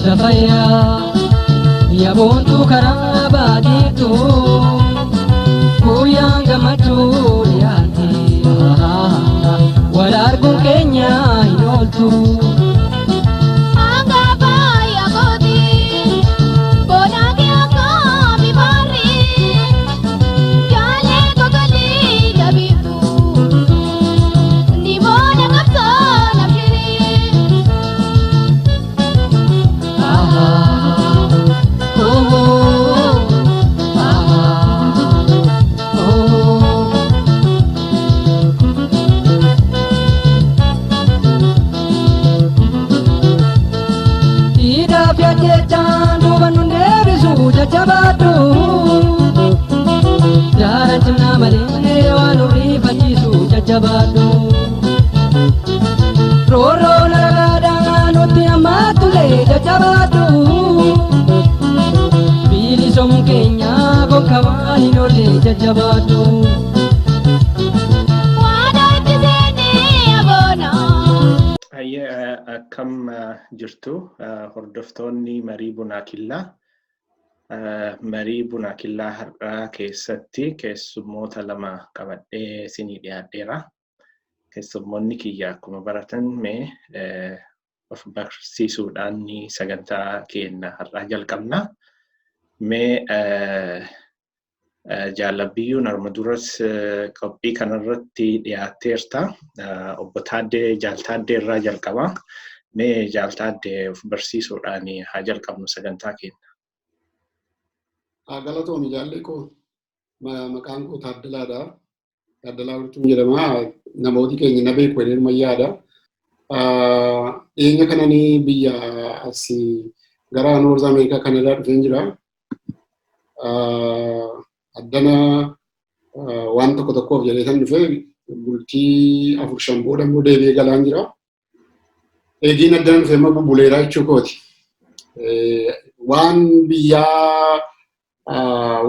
Eegumsa fayyaa yaboontuu karaa baatiitu guyyaan gammachuu dhiyaate wal arguun keenya hin ooltu. Hidhaaf jechaan duuba nun deebisu jajjabaadhu. Daaran cimnaa malee waan nu rifachiisu jajjabaadhu. Roorroo lagaadhaan nutti hammaattulee jajjabaadhu. Bilisoomuun keenya gonkumaa hin oolle jajjabaadhu. Hayyee, akkam jirtu hordoftoonni Marii Bunaa Killaa? Marii Bunaa Killaa har'aa keessatti keessummoota lama qabadhee isinii dhiyaadheera. Keessummoonni kiyya akkuma baratan mee of barsiisuudhaan sagantaa keenya har'aa jalqabna. Mee Jaallabiyyuun arma duras qophii kanarratti dhiyaatteerta. Obbo Taaddee, Jaaltaaddee irraa jalqaba. Mee Jaaltaaddee, of barsiisuudhaan haa jalqabnu sagantaa keenya. Galatoomi, jaallee koo. Maqaan koo Taaddalaadha. Taaddalaa Wirtuun jedhama. Namooti keenya na beeku jedheen mayyaadha. Dhiyeenya kananii biyya asii gara North America Kanadaa dhufeen jira. Addana waan tokko tokkoof jedhee kan dhufe, bultii 4-5 booda immoo deebi'ee galaan jira. Eegiin addana dhufe immoo bubbuleeraa jechuu kooti. Waan biyyaa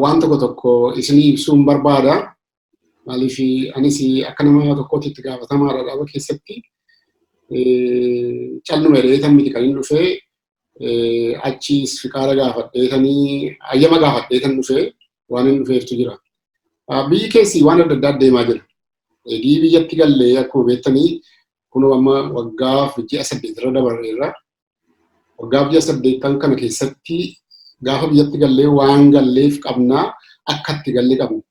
waan tokko tokko isinii ibsuun barbaada. Maaliif, anis akka nama tokkootti itti gaafatamaadha dhaaba keessatti. Calluma jedhee miti kan hin dhufee, achis fiqaada gaafadheetanii, ayyama gaafadheetan dhufee, waan hin dhufeeftu jira. Biyyi keessi waan adda addaa deemaa jira. Eegii biyyatti gallee akkuma beektanii kunoo amma waggaaf ji'a 8 irra dabarreerra. Waggaaf ji'a 8 kana keessatti gaafa biyyatti gallee waan galleef qabnaa, akka itti gallee qabna.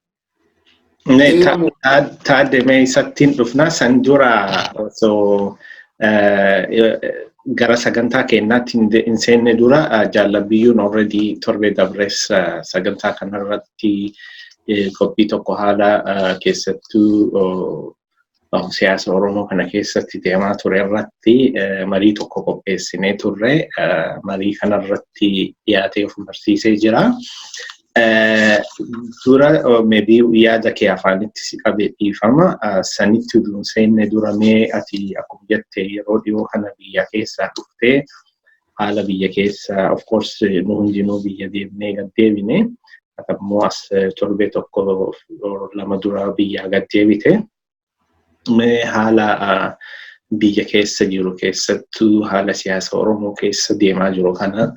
Taadde, mee isattiin dhufna. San dura osoo gara sagantaa keenyaatti hin seenne dura, Jaallabiyyuun already torbee dabres sagantaa kanarratti qophii tokko haala keessattuu siyaasa Oromoo kana keessatti deemaa ture irratti marii tokko qopheessinee turre, marii kanarratti dhiyaatee of barsiisee jira. Dura maybe yaada kee afaanitti si qabe, dhiifama. Sanitti utuu hin seenne dura, mee ati akkuma jette yeroo dhiyoo kana biyya keessaa dhuftee, haala biyya keessa, of course nu hundinuu biyya deemnee gad deebine. Ati ammoo as torbee 1-2 dura biyyaa gad deebite. Mee haala biyya keessa jiru, keessattuu haala siyaasa Oromoo keessa deemaa jiru kana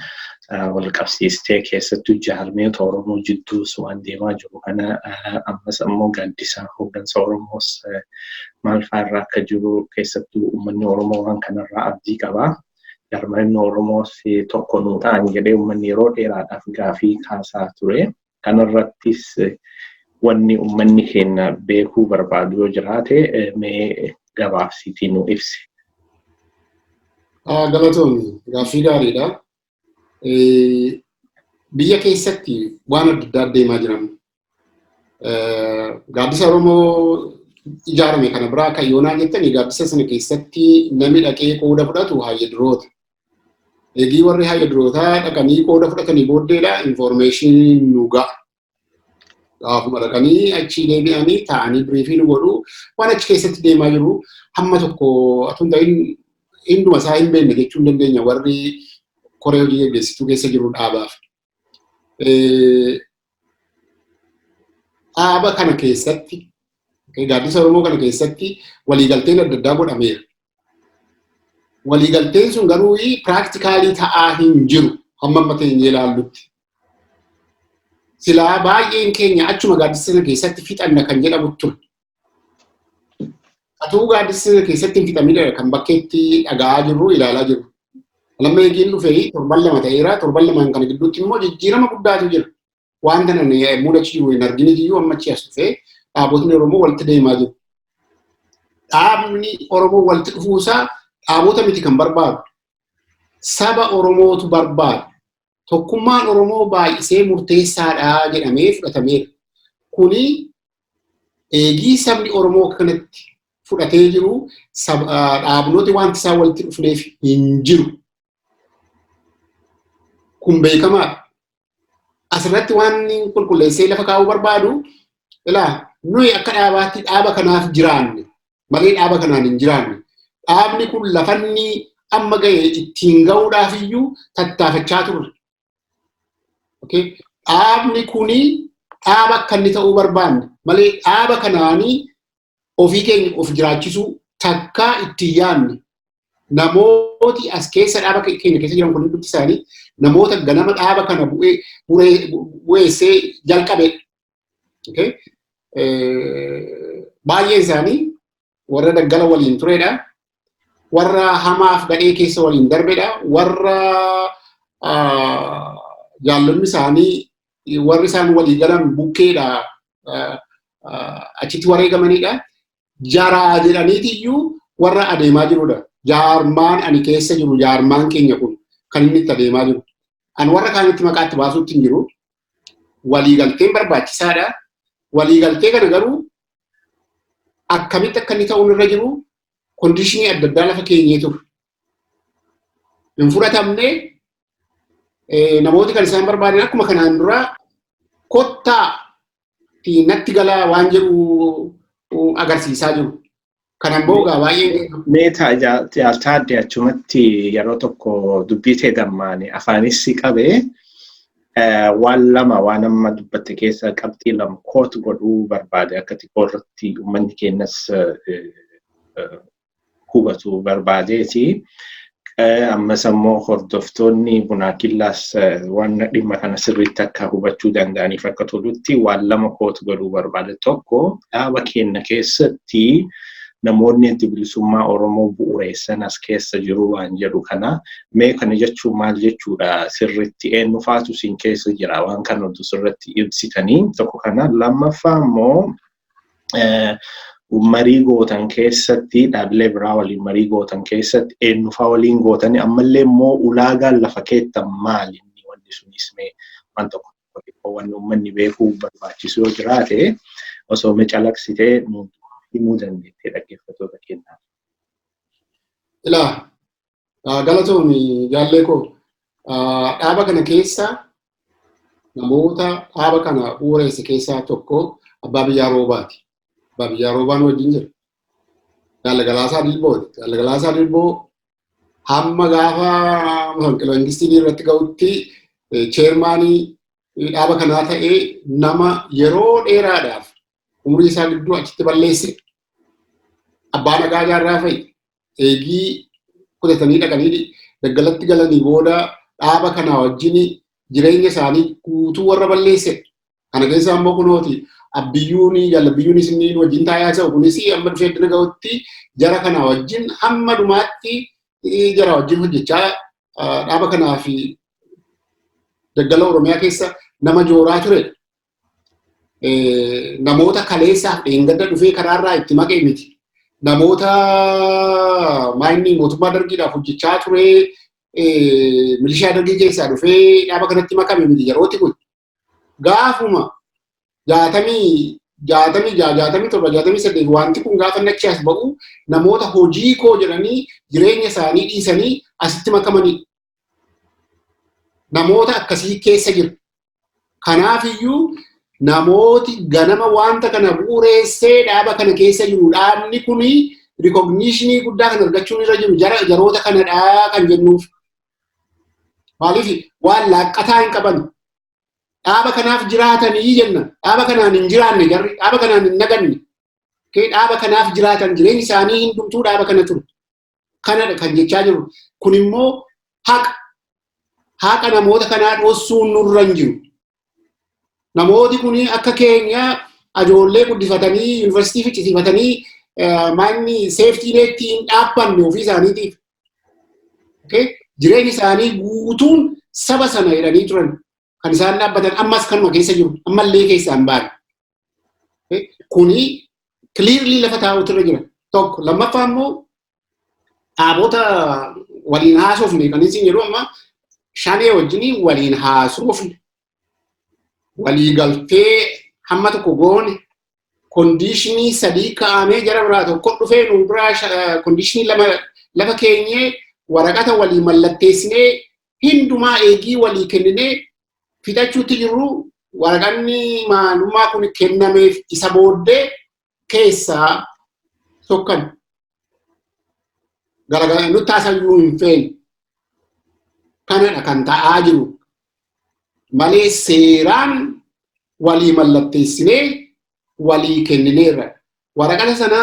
wal qabsiistee, keessattuu jaarmiyoota Oromoo jidduus waan deemaa jiru kana, ammas ammoo gaaddisa hooggansa Oromoos maal fa'aa akka jiru, keessattuu uummanni Oromoo waan kanarraa abdii qaba. Jaarmiyoonni Oromoos tokko nuu ta'an jedhee uummanni yeroo dheeraadhaaf gaafii kaasaa ture. Kanarrattis wanni uummanni keenya beekuu barbaadu yoo jiraate, mee gabaabsiitii nu ibsi. Galatoomi, gaaffii gaariidha. Biyya keessatti waan adda addaa deemaa jiran. Gaaddisa Oromoo ijaarame kana biraa kan yoonaa jettanii, gaaddisa sana keessatti namni dhaqee qooda fudhatu hayya duroota. Eegii warri hayya durootaa dhaqanii qooda fudhatanii booddeedha information nu ga'a. Gaafuma dhaqanii achi deebi'anii taa'anii brief nu godhu, waan achi keessatti deemaa jiru hamma tokko atoo hin ta'in hunduma isaa hin beekne jechuu hin dandeenya, warri koree hojii geggeessituu keessa jiru dhaabaaf. Dhaaba kana keessatti, gaaddisa Oromoo kana keessatti, waliigalteen adda addaa godhameera. Waliigalteen sun garuu piraaktikaalii ta'aa hin jiru hamma amma teenyee ilaallutti. Silaa baay'een keenya achuma gaaddisa sana keessatti fixanna kan jedhamu ture. Atuu gaaddisa sana keessatti hin fixamidha kan bakkeetti dhaga'aa jirru ilaalaa jirru. Lamma eegiin dhufee torban 2 ta'eera. Torban 2 kana gidduutti immoo jijjiirama guddaatu jira. Waan kana mudachi jiru hin argine iyyuu amma achi as dhufee dhaabotni Oromoo walitti deemaa jiru. Dhaabni Oromoo walitti dhufuusaa dhaabota miti kan barbaadu. Saba Oromootu barbaadu. Tokkummaan Oromoo baay'isee murteessaadha jedhamee fudhatameera. Kuni eegii sabni Oromoo kanatti fudhatee jiru dhaabnooti wanti isaan walitti dhufneef hin jiru. Kun beekamaadha. Asirratti waan qulqulleessee lafa kaa'uu barbaadu ilaa nuyi akka dhaabaatti dhaaba kanaaf jiraanne malee dhaaba kanaan hin jiraanne. Dhaabni kun lafanni amma ga'e ittiin ga'uudhaaf iyyuu tattaafachaa turre. Dhaabni kuni dhaaba akka inni ta'uu barbaanne malee dhaaba kanaanii ofii keenya of jiraachisuu takkaa ittiin yaadne. Namooti as keessa dhaaba keenya keessa jiran kun hundi isaanii namoota ganama dhaaba kana bu'eessee jalqabedha. Baay'een isaanii warra daggala waliin turedha. Warra hamaaf gadhee keessa waliin darbedha. Warra jaallonni isaanii warri isaan walii galan bukkeedha achitti wareegamanidha. Jaraa jedhaniitiyyuu warra adeemaa jirudha. Jaarmaan ani keessa jiru jaarmaan keenya kun kan inni itti adeemaa jiru. Ani warra kaanitti maqaatti baasuutti hin jiru. Waliigalteen barbaachisaadha. Waliigaltee kana garuu akkamitti akka inni ta'uun irra jiru kondiishinii adda addaa lafa keenyee ture. Hin fudhatamne namooti kan isaan barbaadan akkuma kanaan dura kottaa natti galaa waan jedhu agarsiisaa jiru. Kanan boogaa baay'ee. Mee taadde achumatti yeroo tokko dubbii ta'e dammaane afaanis si qabee waan lama waan amma dubbatte keessa qabxii lama kootu godhuu barbaade akka xiqqoo irratti uummanni keenyas hubatu barbaadeeti. Ammas ammoo hordoftoonni Bunaakillaas waan dhimma kana sirriitti akka hubachuu danda'aniif akka tolutti waan lama kootu godhuu barbaade. Tokko dhaaba keenya keessatti namoonni adda bilisummaa Oromoo bu'uureessan as keessa jiru waan jedhu kana mee kana jechuun maal jechuudha sirriitti eenyu faatu siin keessa jira waan kana sirriitti ibsitanii tokko kana lammaffaa immoo marii gootan keessatti dhaabilee biraa waliin marii gootan keessatti eenyufaa waliin gootanii ammallee immoo ulaagaan lafa keettan maali inni wanni sunis mee waan tokko tokko wanni uummanni beekuu barbaachisu yoo jiraate osoo mee calaqsitee himuu dandeettee dhaggeeffattoota keenyaaf. Ilaa galatoomi jaallee koo dhaaba kana keessa namoota dhaaba kana bu'uureesse keessaa tokko Abbaa Biyyaa Roobaati. Abbaa Biyyaa Roobaan wajjin jira. Jaallagalaasaa Dilbooti. Jaallagalaasaa Dilboo hamma gaafa Mangistiin irratti ga'utti cheermaanii dhaaba kanaa ta'ee nama yeroo dheeraadhaaf umurii isaa gidduu achitti balleesse. Abbaa Nagaa Jaarraa fa'i eegii kutatanii dhaqanii daggalatti galanii booda dhaaba kanaa wajjin jireenya isaanii guutuu warra balleesse. Kana keessa ammoo kunooti abbiyyuun jallabiyyuun isin wajjin taa'aa jiru kunis amma dhufee iddoo ga'utti jara kana wajjin hamma dhumaatti jara wajjin hojjechaa dhaaba kanaa fi daggala Oromiyaa keessa nama jooraa ture. Namoota kaleessaaf dheengadda dhufee karaarraa itti maqee miti. Namoota maayinni mootummaa dargiidhaaf hojjechaa ture milishaa dargii keessaa dhufee dhaaba kanatti makame miti yerooti kun. Gaafuma 66, 67, 68 wanti kun gaafa achi as ba'u namoota hojii koo jedhanii jireenya isaanii dhiisanii asitti makamanii namoota akkasii keessa jiru. Kanaafiyyuu namooti ganama wanta kana bu'uureessee dhaaba kana keessa jiru dhaabni kuni rikogniishinii guddaa kan argachuun irra jiru jaroota kanadhaa kan jennuuf. Maaliif waan laaqqataa hin qaban. Dhaaba kanaaf jiraatanii jenna. Dhaaba kanaan hin jiraanne jarri dhaaba kanaan hin naganne. Dhaaba kanaaf jiraatan jireenyi isaanii hundumtuu dhaaba kana ture. Kanadha kan jechaa jiru. Kun immoo haqa. Haqa namoota kanaa dhossuun nurra hin jiru. Namooti kun akka keenya ijoollee guddifatanii, yuunivarsiitii ficcisiifatanii, manni safety netii hin dhaabbanne ofii isaaniitiif. Jireenya isaanii guutuun saba sana jedhanii turan kan isaan dhaabbatan ammas kanuma keessa jiru, ammallee keessaa hin baane. Kuni clearly lafa taa'utu irra jira. Tokko lammaffaa immoo dhaabota waliin haasofne kan isin jedhu, amma Shanee wajjin waliin haasofne, walii galtee hamma tokko goone, conditionii sadii kaa'amee, jara biraa tokko dhufee nu biraa conditionii lama lafa keenyee, waraqata walii mallatteessinee, hindumaa eegii walii kenninee fixachuutti jirru, waraqanni maalummaa kun kennameef isa booddee keessaa tokkan. Garagara nutti haasayyuu hin feene. Kanadha kan ta'aa jiru. Malee seeraan walii mallatteessinee walii kennineerra. Waraqata sana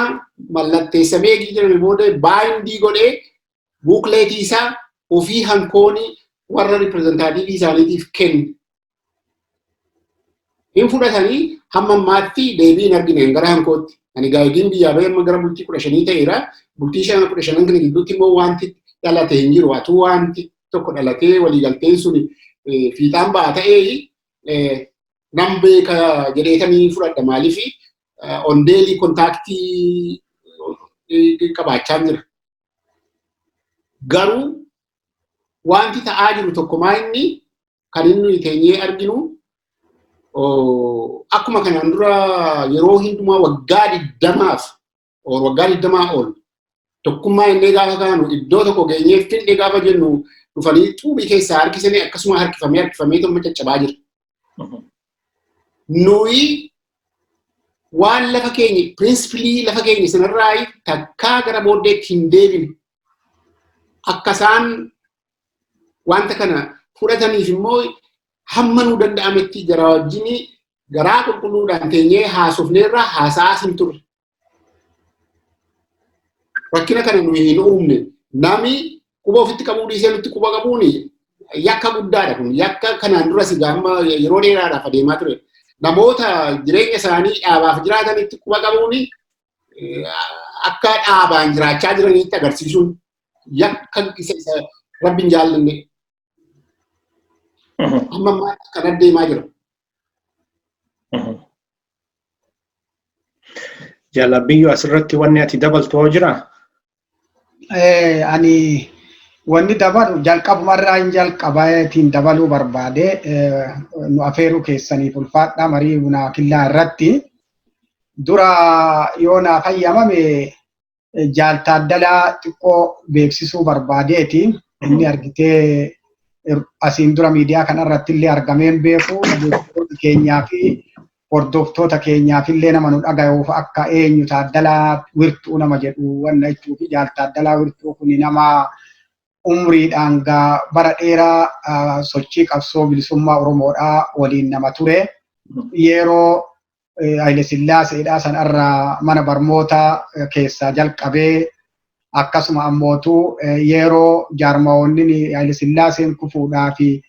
mallatteessamee eegii jedhame booda bindii godhee bookletii isaa ofii hankooni warra representativeii isaaniitiif kenne. Hin fudhatanii, hamma ammaatti deebii hin argine gara hankootti. Ani gaayidiin biyyaa bahee amma gara bultii 15 ta'eera. Bultii 15 kana gidduutti immoo wanti dhalate hin jiru. Atuu wanti tokko dhalatee waliigalteen sun fiixaan ba'a ta'ee nan beeka jedheetanii fudhadha. Maaliif on daily contactii qabaachaa jira. Garuu wanti ta'aa jiru tokko maa inni kan inni teenyee arginu, akkuma kanaan dura yeroo hundumaa waggaa 20f, waggaa 20 ol tokkummaa inni gaafa kaanu iddoo tokko geenyee finne gaafa jennu dhufanii xuubii keessaa harkisanii, akkasuma harkifamee harkifamee tokko caccabaa jira. Nuyi waan lafa keenya, principleii lafa keenya sanarraa takkaa gara booddeetti hin deebine. Akka isaan wanta kana fudhataniif immoo hamma nuu danda'ametti jara wajjin garaa qulqulluudhaan teenyee haasofneerra, haasa'aas hin turre. Rakkina kana nuyi hin uumne. Nami quba ofitti qabuu dhiisee nutti quba qabuun yakka guddaadha kun. Yakka kanaan dura si amma yeroo dheeraadhaaf adeemaa ture. Namoota jireenya isaanii dhaabaaf jiraatanitti quba qabuun akka dhaabaan jiraachaa jiranitti agarsiisuun yakka isa Rabbi hin jaallanne. Amma ammaa kan adeemaa jira. Jaalabbiyyoo, asirratti wanni ati dabaltu hoo jiraa? Ani wanni dabalu jalqabumarraa hin jalqabatiin dabaluu barbaade. Nu afeeruu keessaniif ulfaadhaa. Marii bunaa killaa irratti dura yoo naa fayyamame Jaaltaaddalaa xiqqoo beeksisuu barbaadeeti. Inni argitee asiin dura miidiyaa kanarratti illee argameen beeku, dhaggeeffattoota keenyaa fi hordoftoota keenyaaf illee nama nu dhaga'uuf akka eenyu Taaddalaa Wirtuu nama jedhu wanna jechuu fi Jaaltaaddalaa Wirtuu kun nama umriidhaan gaa bara dheeraa sochii qabsoo bilisummaa Oromoodhaa waliin nama ture. Yeroo Haile Sillaaseedhaa sanarraa mana barmoota keessaa jalqabee, akkasuma ammootu yeroo jaarmawoonni Haile Sillaaseen kufuudhaa fi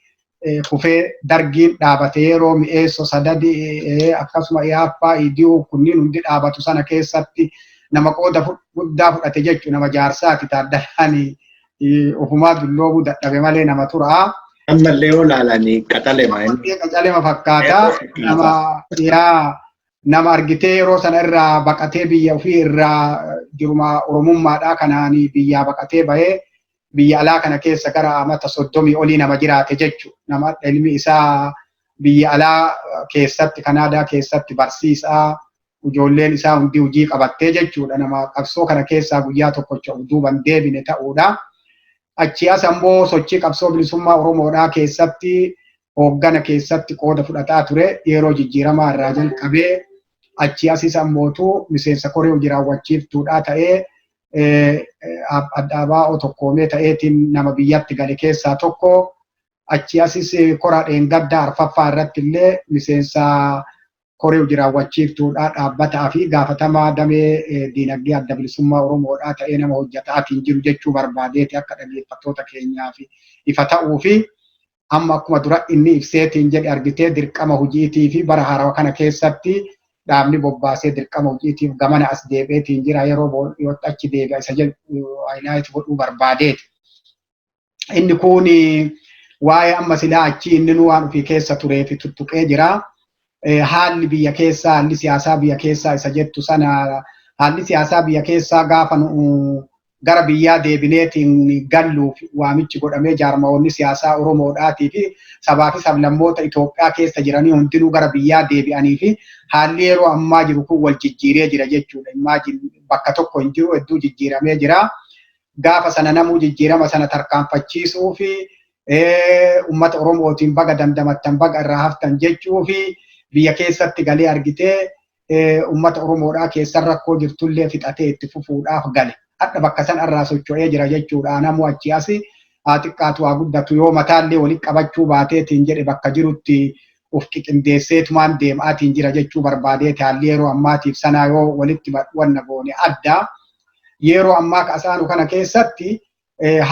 kufee Dargiin dhaabate, yeroo Mi'eessoo, Sadadi, akkasuma Iyaaffaa, Idiyuu kunniin hundi dhaabatu sana keessatti nama qooda guddaa fudhate jechuudha. Nama jaarsaati Taaddalaan, ofumaa dulloomuu dadhabe malee nama tura. Ammallee yoo ilaalanii qaxalema. Ammallee qaxalema fakkaata. Nama yaa nama argitee yeroo sana irraa baqatee biyya ofii irraa jiruma Oromummaadhaa kanaan biyyaa baqatee bahee biyya alaa kana keessa gara amata 30 olii nama jiraate jechuudha. Nama ilmi isaa biyya alaa keessatti, Kanaadaa keessatti barsiisaa, ijoolleen isaa hundi hojii qabattee jechuudha. Nama qabsoo kana keessaa guyyaa tokkocha duuban deebine ta'uudha. Achi as ammoo sochii qabsoo bilisummaa Oromoodhaa keessatti hooggana keessatti qooda fudhataa ture yeroo jijjiiramaa irraa jalqabee. Achi asis ammootu miseensa koree hojii raawwachiiftuudhaa ta'ee, addaabaa tokkoomee ta'eetiin nama biyyatti gale keessaa tokko. Achi asis kora dheengaddaa arfaffaa irratti illee miseensa Koree hojii raawwachiiftuudhaa dhaabbataa fi gaafatamaa damee diinagdee Adda Bilisummaa Oromoodhaa ta'ee nama hojjetaatiin jiru jechuu barbaadeeti akka dhaggeeffattoota keenyaaf ifa ta'uu fi amma akkuma dura inni ibseetiin jedhe argitee dirqama hojiitii fi bara haarawaa kana keessatti dhaabni bobbaasee dirqama hojiitiif gamana as deebi'eetiin jira yeroo dhiyootti achi deebi'a isa jedhu highlight godhuu barbaadeeti. Inni kun waa'ee amma silaa achi inni nu waan ofii keessa turee fi tuttuqee jira. Haalli biyya keessaa, haalli siyaasaa biyya keessaa isa jettu sana, haalli siyaasaa biyya keessaa gaafa nu gara biyyaa deebineetiin galluuf waamichi godhamee jaarmawoonni siyaasaa Oromoodhaatii fi sabaa fi sablammoota Itoophiyaa keessa jiranii hundinuu gara biyyaa deebi'anii fi haalli yeroo ammaa jiru kun wal jijjiiree jira jechuudha. Imagine bakka tokko hin jiru, hedduu jijjiiramee jira. Gaafa sana namuu jijjiirama sana tarkaanfachiisuu fi uummata Oromootiin baga dandamattan, baga irraa haftan jechuu fi biyya keessatti galee argitee uummata Oromoodhaa keessan rakkoo jirtullee fixatee itti fufuudhaaf gale. Hadha bakka san irraa socho'ee jira jechuudha. Namuu achi asi haa xiqqaatu haa guddatu yoo mataallee walitti qabachuu baateetiin jedhe bakka jirutti of qiqindeesseetumaan deemaatiin jira jechuu barbaadeeti. Haalli yeroo ammaatiif sanaa yoo walitti wanna goone adda. Yeroo ammaa ka'asaanu kana keessatti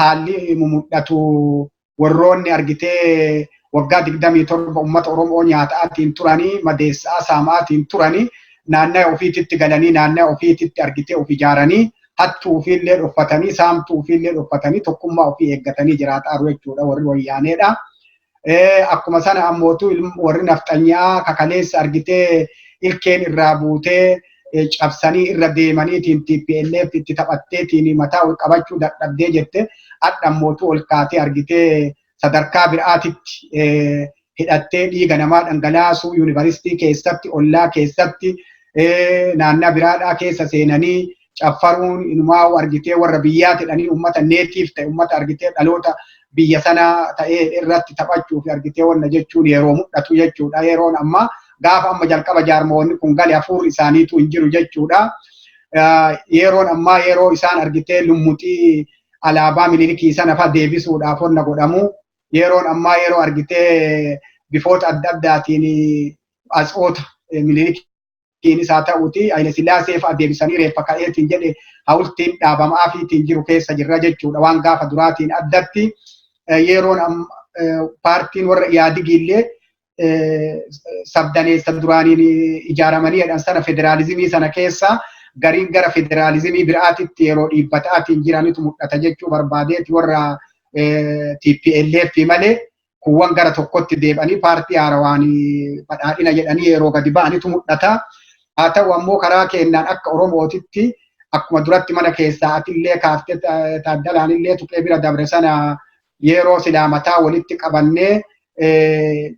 haalli mumul'atu warroonni argitee waggaa 27 uummata Oromoo nyaataatiin turanii, madeessaa saamaatiin turanii, naannoo ofiititti galanii, naannoo ofiititti argitee of ijaaranii, hattuu ofiillee dhoffatanii, saamtuu ofiillee dhoffatanii, tokkummaa ofii eeggatanii jiraataaru jechuudha warri wayyaaneedha. Akkuma sana ammootu warri nafxanyaa kakaleessa argitee ilkeen irraa buutee cabsanii irra deemaniitiin TPLF itti taphatteetiin mataa ol qabachuu dadhabdee jette hadha ammootu ol kaatee argitee sadarkaa biraatitti hidhattee dhiiga namaa dhangalaasuu yuunivarsiitii keessatti, ollaa keessatti, naannaa biraadhaa keessa seenanii caffaruun inumaa argitee warra biyyaa jedhanii uummata native ta'e, uummata argitee dhaloota biyya sanaa ta'ee irratti taphachuu fi argitee wanna jechuun yeroo mul'atu jechuudha. Yeroon amma gaafa amma jalqaba jaarmoonni kun gale hafuurri isaaniitu hin jiru jechuudha. Yeroon ammaa yeroo isaan argitee lummuxii alaabaa Minilikii sana fa deebisuudhaaf wanna godhamu. Yeroon ammaa yeroo argitee bifoota adda addaatiin atsoota Minilikiin isaa ta'uuti Haile Sillaasee fa'a deebisanii reeffa ka'eetiin jedhe hawultiin dhaabamaafiitiin jiru keessa jirra jechuudha. Waan gaafa duraatiin addatti yeroon paartiin warra Iyaadigiillee sabdaneessa duraaniin ijaaramanii jedhan sana federaalizimii sana keessa gariin gara federaalizimii biraatitti yeroo dhiibbataatiin jiranitu mul'ata jechuu barbaadeeti warra TPLF malee kuuwwan gara tokkotti deebi'anii paartii haarawaan badhaadhina jedhanii yeroo gadi ba'anitu mul'ata. Haa ta'u ammoo karaa kennaan akka Oromootitti akkuma duratti mana keessaa atillee kaaftee Taaddalaanillee tuqee bira dabre sana yeroo silaa mataa walitti qabannee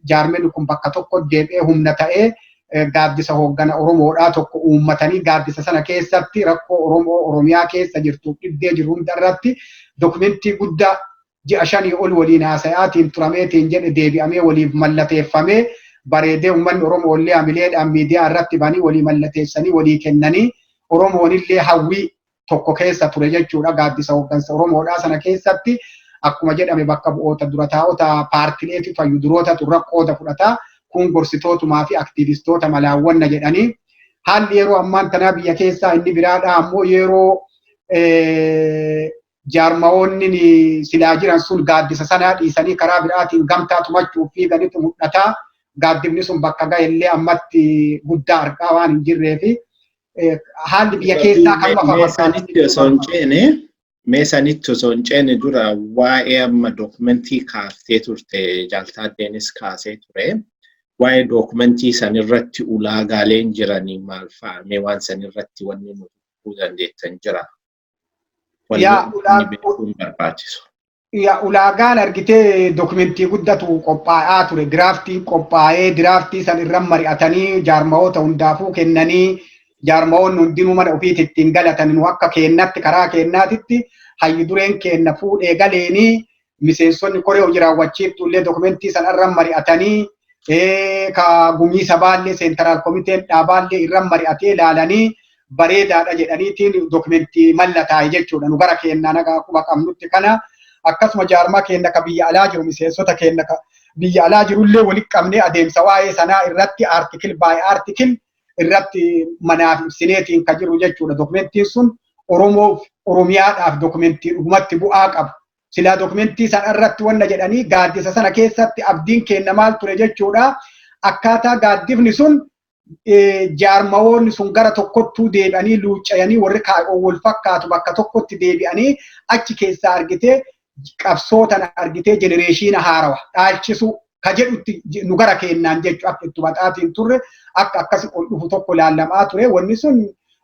jaarmeen kun bakka tokko deebi'ee humna ta'ee gaaddisa hooggana Oromoodhaa tokko uummatanii gaaddisa sana keessatti rakkoo Oromoo Oromiyaa keessa jirtu dhibdee jiru hunda irratti dokumentii guddaa ji'a 5 ol waliin haasa'aatiin turameetiin jedhe deebi'amee waliif mallateeffamee bareedee uummanni Oromoo illee hamileedhaan miidiyaa irratti banii walii mallateessanii walii kennanii Oromoon illee hawwii tokko keessa ture jechuudha. Gaaddisa hooggansa Oromoodhaa sana keessatti akkuma jedhame bakka bu'oota dura taa'ota paartileetu fayyudurootatu rakkooda fudhataa kun gorsitootumaa fi aktiivistoota malaawwanna jedhanii. Haalli yeroo ammaan tanaa biyya keessaa inni biraadhaa ammoo yeroo jaarmawoonni silaa jiran sun gaaddisa sanaa dhiisanii karaa biraatiin gamtaa tumachuuf fiiganitu mul'ata. Gaaddifni sun bakka ga'ellee ammatti guddaa argaa waan hin jirree fi haalli biyya keessaa kan Mee sanitti osoo hin ceene dura waa'ee amma dookumentii kaaftee turte jaaltaaddeenis kaasee ture. Waa'ee dookumentii sanirratti ulaagaaleen jiranii maal fa'a? Mee waan sanirratti wanni nuti dandeettan jira? Wanni beekuun barbaachisu. Yaa, ulaagaan argitee dokumentii guddatu qophaa'aa ture. Draftiin qophaa'ee draftii san irra mari'atanii jaarmawoota hundaafuu kennanii jaarmawoonni hundinuu mana ofiitti ittiin galatan. Nu akka keennatti karaa kennaatitti hayyu dureen kenna fuudhee galeenii miseensonni koree hojii raawwachiiftu illee dokumentii san irra mari'atanii ka gumii sabaallee central komiteen dhaabaallee irra mari'atee ilaalanii bareedaadha jedhaniitiin dokumentii mallataa'e jechuudha. Nu gara kennaa nagaa quba qabnutti kana akkasuma jaarmaa keenya ka biyya alaa jiru miseensota keenya ka Biyya alaa jirullee walitti qabnee adeemsa waa'ee sanaa irratti article by article irratti manaaf ibsineetiin kan jiru jechuudha. Dokumentiin sun Oromoof Oromiyaadhaaf dokumentii dhugumatti bu'aa qabu. Silaa dokumentii sana irratti wanna jedhanii gaaddisa sana keessatti abdiin kenna maal ture jechuudha. Akkaataa gaaddifni sun jaarmawoonni sun gara tokkottuu deebi'anii luuccayanii, warri wal fakkaatu bakka tokkotti deebi'anii, achi keessaa argitee qabsoo tana argitee generation haarawa dhaalchisu ka jedhutti nu gara kennaan jechu akka itti baxaatiin turre akka akkasi ol dhufu tokko laallamaa ture. Wanni sun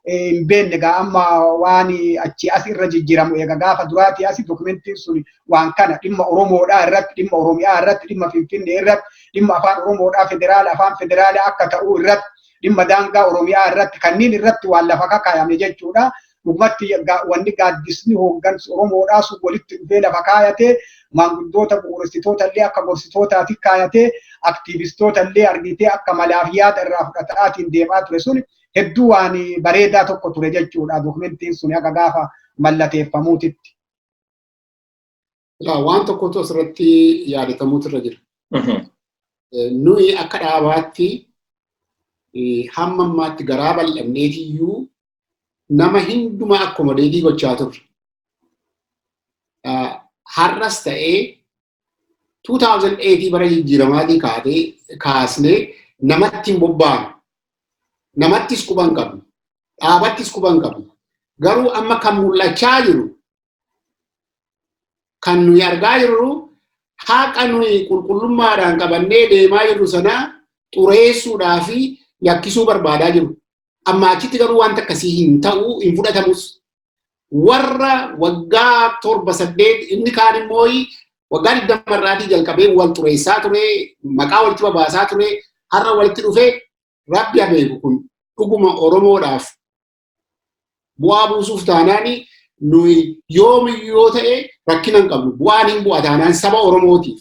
hin beekne gaa amma waan achi as irra jijjiiramu. Eega gaafa duraatii asi dokumentiin sun waan kana dhimma Oromoodhaa irratti, dhimma Oromiyaa irratti, dhimma Finfinnee irratti, dhimma afaan Oromoodhaa federaala, afaan federaalaa akka ta'uu irratti, dhimma daangaa Oromiyaa irratti, kanneen irratti waan lafa kakaayame jechuudha. Dhugumatti wanni gaaddisni hooggansi Oromoodhaa sun walitti dhufee lafa kaayatee, maanguddoota bu'uuressitoota illee akka gorsitootaatti kaayatee, aktiivistoota illee argitee akka malaaf yaada irraa fudhataatiin deemaa ture sun hedduu waan bareedaa tokko ture jechuudha. Dokumentiin sun akka gaafa mallateeffamuutitti. Waan tokkotu asirratti yaadatamuutu irra jira. Nuyi akka dhaabaatti hamma ammaatti garaa bal'anneetiyyuu nama hundumaa accommodate gochaa turre. Har'as ta'ee 2008 bara jijjiiramaatii kaatee kaasnee namatti hin bobbaanu. Namattis quban qabnu. Dhaabattis quban qabnu. Garuu amma kan mul'achaa jiru, kan nuyi argaa jirru, haqa nuyi qulqullummaadhaan qabannee deemaa jirru sana xureessuudhaa fi yakkisuu barbaadaa jiru. Amma achitti garuu wanta akkasii hin ta'u, hin fudhatamus. Warra waggaa 7, 8, inni kaan immoo waggaa 20 irraatii jalqabee wal xureessaa ture, maqaa walitti babaasaa ture, har'a walitti dhufee rabbi beeku kun dhuguma Oromoodhaaf bu'aa buusuuf taanaani nuyi yoomiyyuu yoo ta'e rakkina hin qabnu. Bu'aan hin bu'a taanaan saba Oromootiif.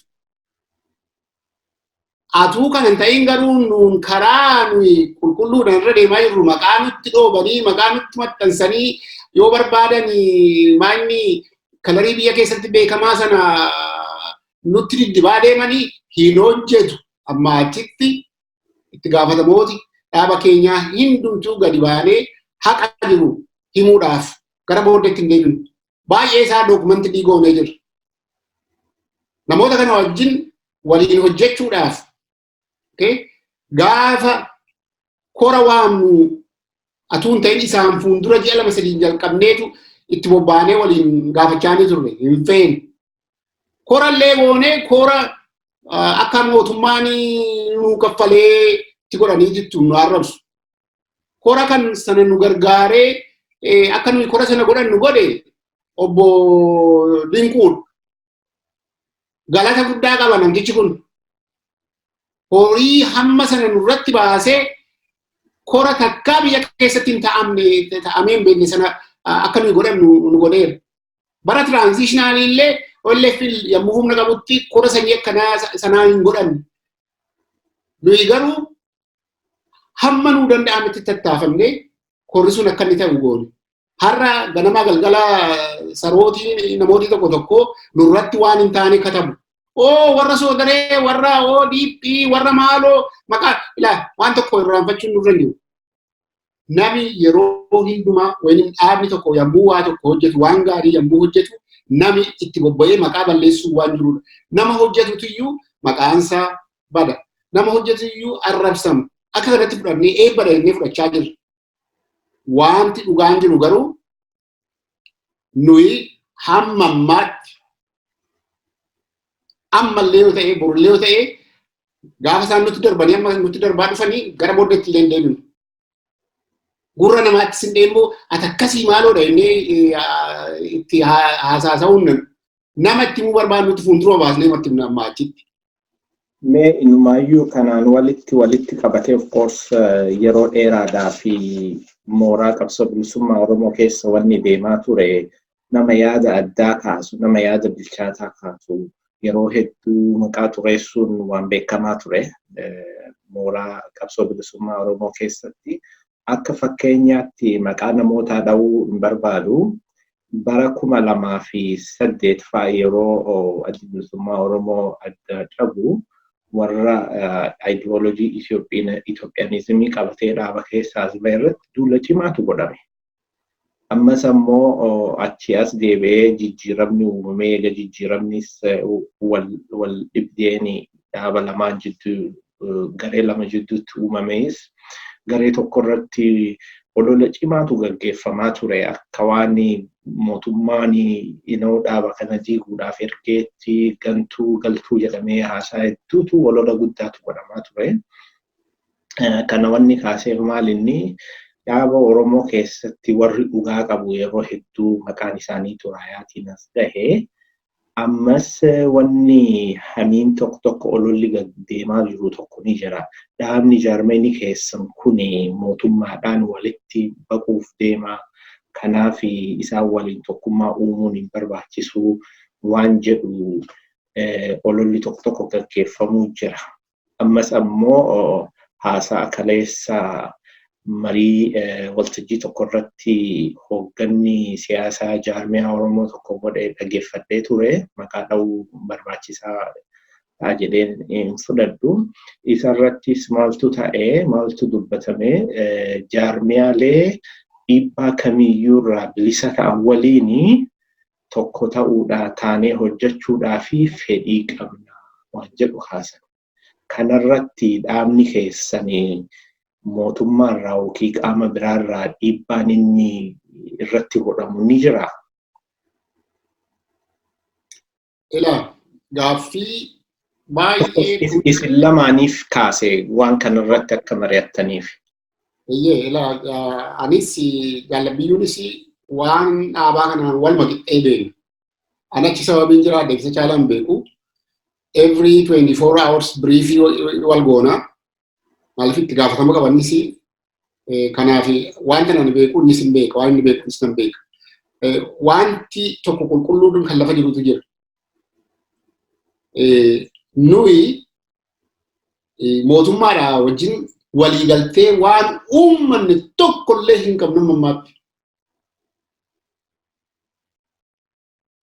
Atuu kan hin ta'in garuu nuun karaa nuyi qulqulluudhaan irra deemaa jirru maqaa nutti dhoobanii, maqaa nutti maxxansanii, yoo barbaadan maanni color biyya keessatti beekamaa sana nutti diddibaa deemanii hin hojjetu. Amma achitti itti gaafatamooti dhaaba keenyaa hundumtuu gadi baanee haqa jiru himuudhaaf gara booddeetti hin deebinu. Baay'ee isaa dookumentii goonee jira. Namoota kana wajjin waliin hojjechuudhaaf gaafa kora waamnu atuu hin ta'in isaan fuuldura ji'a 2, 3 jalqabneetu itti bobbaanee waliin gaafachaa ni turre, hin feene. Korallee goonee kora akka mootummaan nu kaffalee itti godhanii jettu nu arrabsu. Kora kan sana nu gargaaree akka nuyi kora sana godhannu godhe obbo Dinquudha. Galata guddaa qaba namtichi kun. Horii hamma sana nurratti baasee kora takkaa biyya keessatti hin ta'amne, ta'amee hin beekne sana akka nuyi godhannu nu godheera. Bara transitional illee OLF yommuu humna qabutti kora sanyii akkanaa sanaa hin godhanne. Nuyi garuu hamma nuu danda'ametti tattaafannee korri sun akka inni ta'u goone. Har'a ganamaa galgala sarootiin namooti tokko tokko nurratti waan hin taane katabu. Oo, warra soodaree, warra ODP, warra maaloo maqaa ilaa waan tokko irraanfachuun nurra hin jiru. Nami yeroo hundumaa waynim dhaabni tokko yommuu waa tokko hojjetu, waan gaarii yommuu hojjetu, nami itti bobba'ee maqaa balleessuu waan jirudha. Nama hojjetutu iyyuu maqaansaa bada. Nama hojjetu iyyuu arrabsama. Akka kanatti fudhannee eebba jennee fudhachaa jirra. Wanti dhugaan jiru garuu nuyi hamma ammaatti, ammallee yoo ta'e, borullee yoo ta'e, gaafa isaan nutti darbanii amma nutti darbaa dhufanii gara booddeetti illee hin deeminu. Gurra namaatti sin deemmoo ati akkasii maaloodha jennee itti hasaasa'uun nama itti himuu barbaadnutti fuuldura baasnee matti himna amma achitti. Mee inumaayyuu kanaan walitti qabatee, of course, yeroo dheeraadhaa fi mooraa qabsoo bilisummaa Oromoo keessa wanni deemaa ture nama yaada addaa kaasu, nama yaada bilchaataa kaasu yeroo hedduu maqaa xureessuun waan beekamaa ture mooraa qabsoo bilisummaa Oromoo keessatti. Akka fakkeenyaatti maqaa namootaa dha'uu hin barbaadu. Bara 2008 fa'a yeroo adda bilisummaa Oromoo adda cabu Warra ideoloojii Itoophiyaanizimii qabatee dhaaba keessaa as bahe irratti duula cimaatu godhame. Ammas ammoo achi as deebi'ee jijjiiramni uumamee, eega jijjiiramnis wal dhibdeen dhaaba lamaan jidduu, garee lama jidduutti uumamees, garee tokko irratti olola cimaatu gaggeeffamaa ture, akka waan mootummaan dhaaba kana diiguudhaaf ergeetti, gantuu galtuu jedhamee haasaa hedduutu, olola guddaatu godhamaa ture. Kana wanni kaaseef maal, inni dhaaba Oromoo keessatti warri dhugaa qabu yeroo hedduu maqaan isaanii xuraayaatiin as gahe. Ammas wanni hamiin tokko tokko, ololli deemaa jiru tokko ni jira. Dhaabni jaarmeenii keessan kun mootummaadhaan walitti baquuf deema. Kanaaf isaan waliin tokkummaa uumuun hin barbaachisu waan jedhu ololli tokko tokko gaggeeffamuu jira. Ammas ammoo haasaa kaleessa marii waltajjii tokko irratti hoogganni siyaasaa jaarmiyaa Oromoo tokko godhe dhaggeeffadhee ture. Maqaa dha'uu barbaachisaa ta'a jedheen hin fudhadhu. Isarrattis maaltu ta'ee, maaltu dubbatame? Jaarmiyaalee dhiibbaa kamiyyuu irraa bilisa ta'an waliin tokko ta'uudhaa, taanee hojjechuudhaa fi fedhii qabna waan jedhu kaasan. Kanarratti dhaabni keessanii mootummaarraa yookiin qaama biraarraa dhiibbaan inni irratti godhamu ni jira? Ilaa, gaaffii baay'ee Isin lamaaniif kaase, waan kanarratti akka mari'attaniif. Eeyyee, ilaa, anis jaallabiyyuunis waan dhaabaa kanaan waluma qixxee beekna. Ani achi sababiin jiraadhe isa caalaa hin beeku. Every 24 hours briefii wal goona. Maaliif, itti gaafatama qabannis, kanaaf wanta ani beeku innis hin beeka, waan inni beeku innis nan beeka. Wanti tokko qulqulluun kan lafa jirutu jira. Nuyi mootummaadha wajjin waliigaltee waan uummanni tokkollee hin qabnu ammaatti.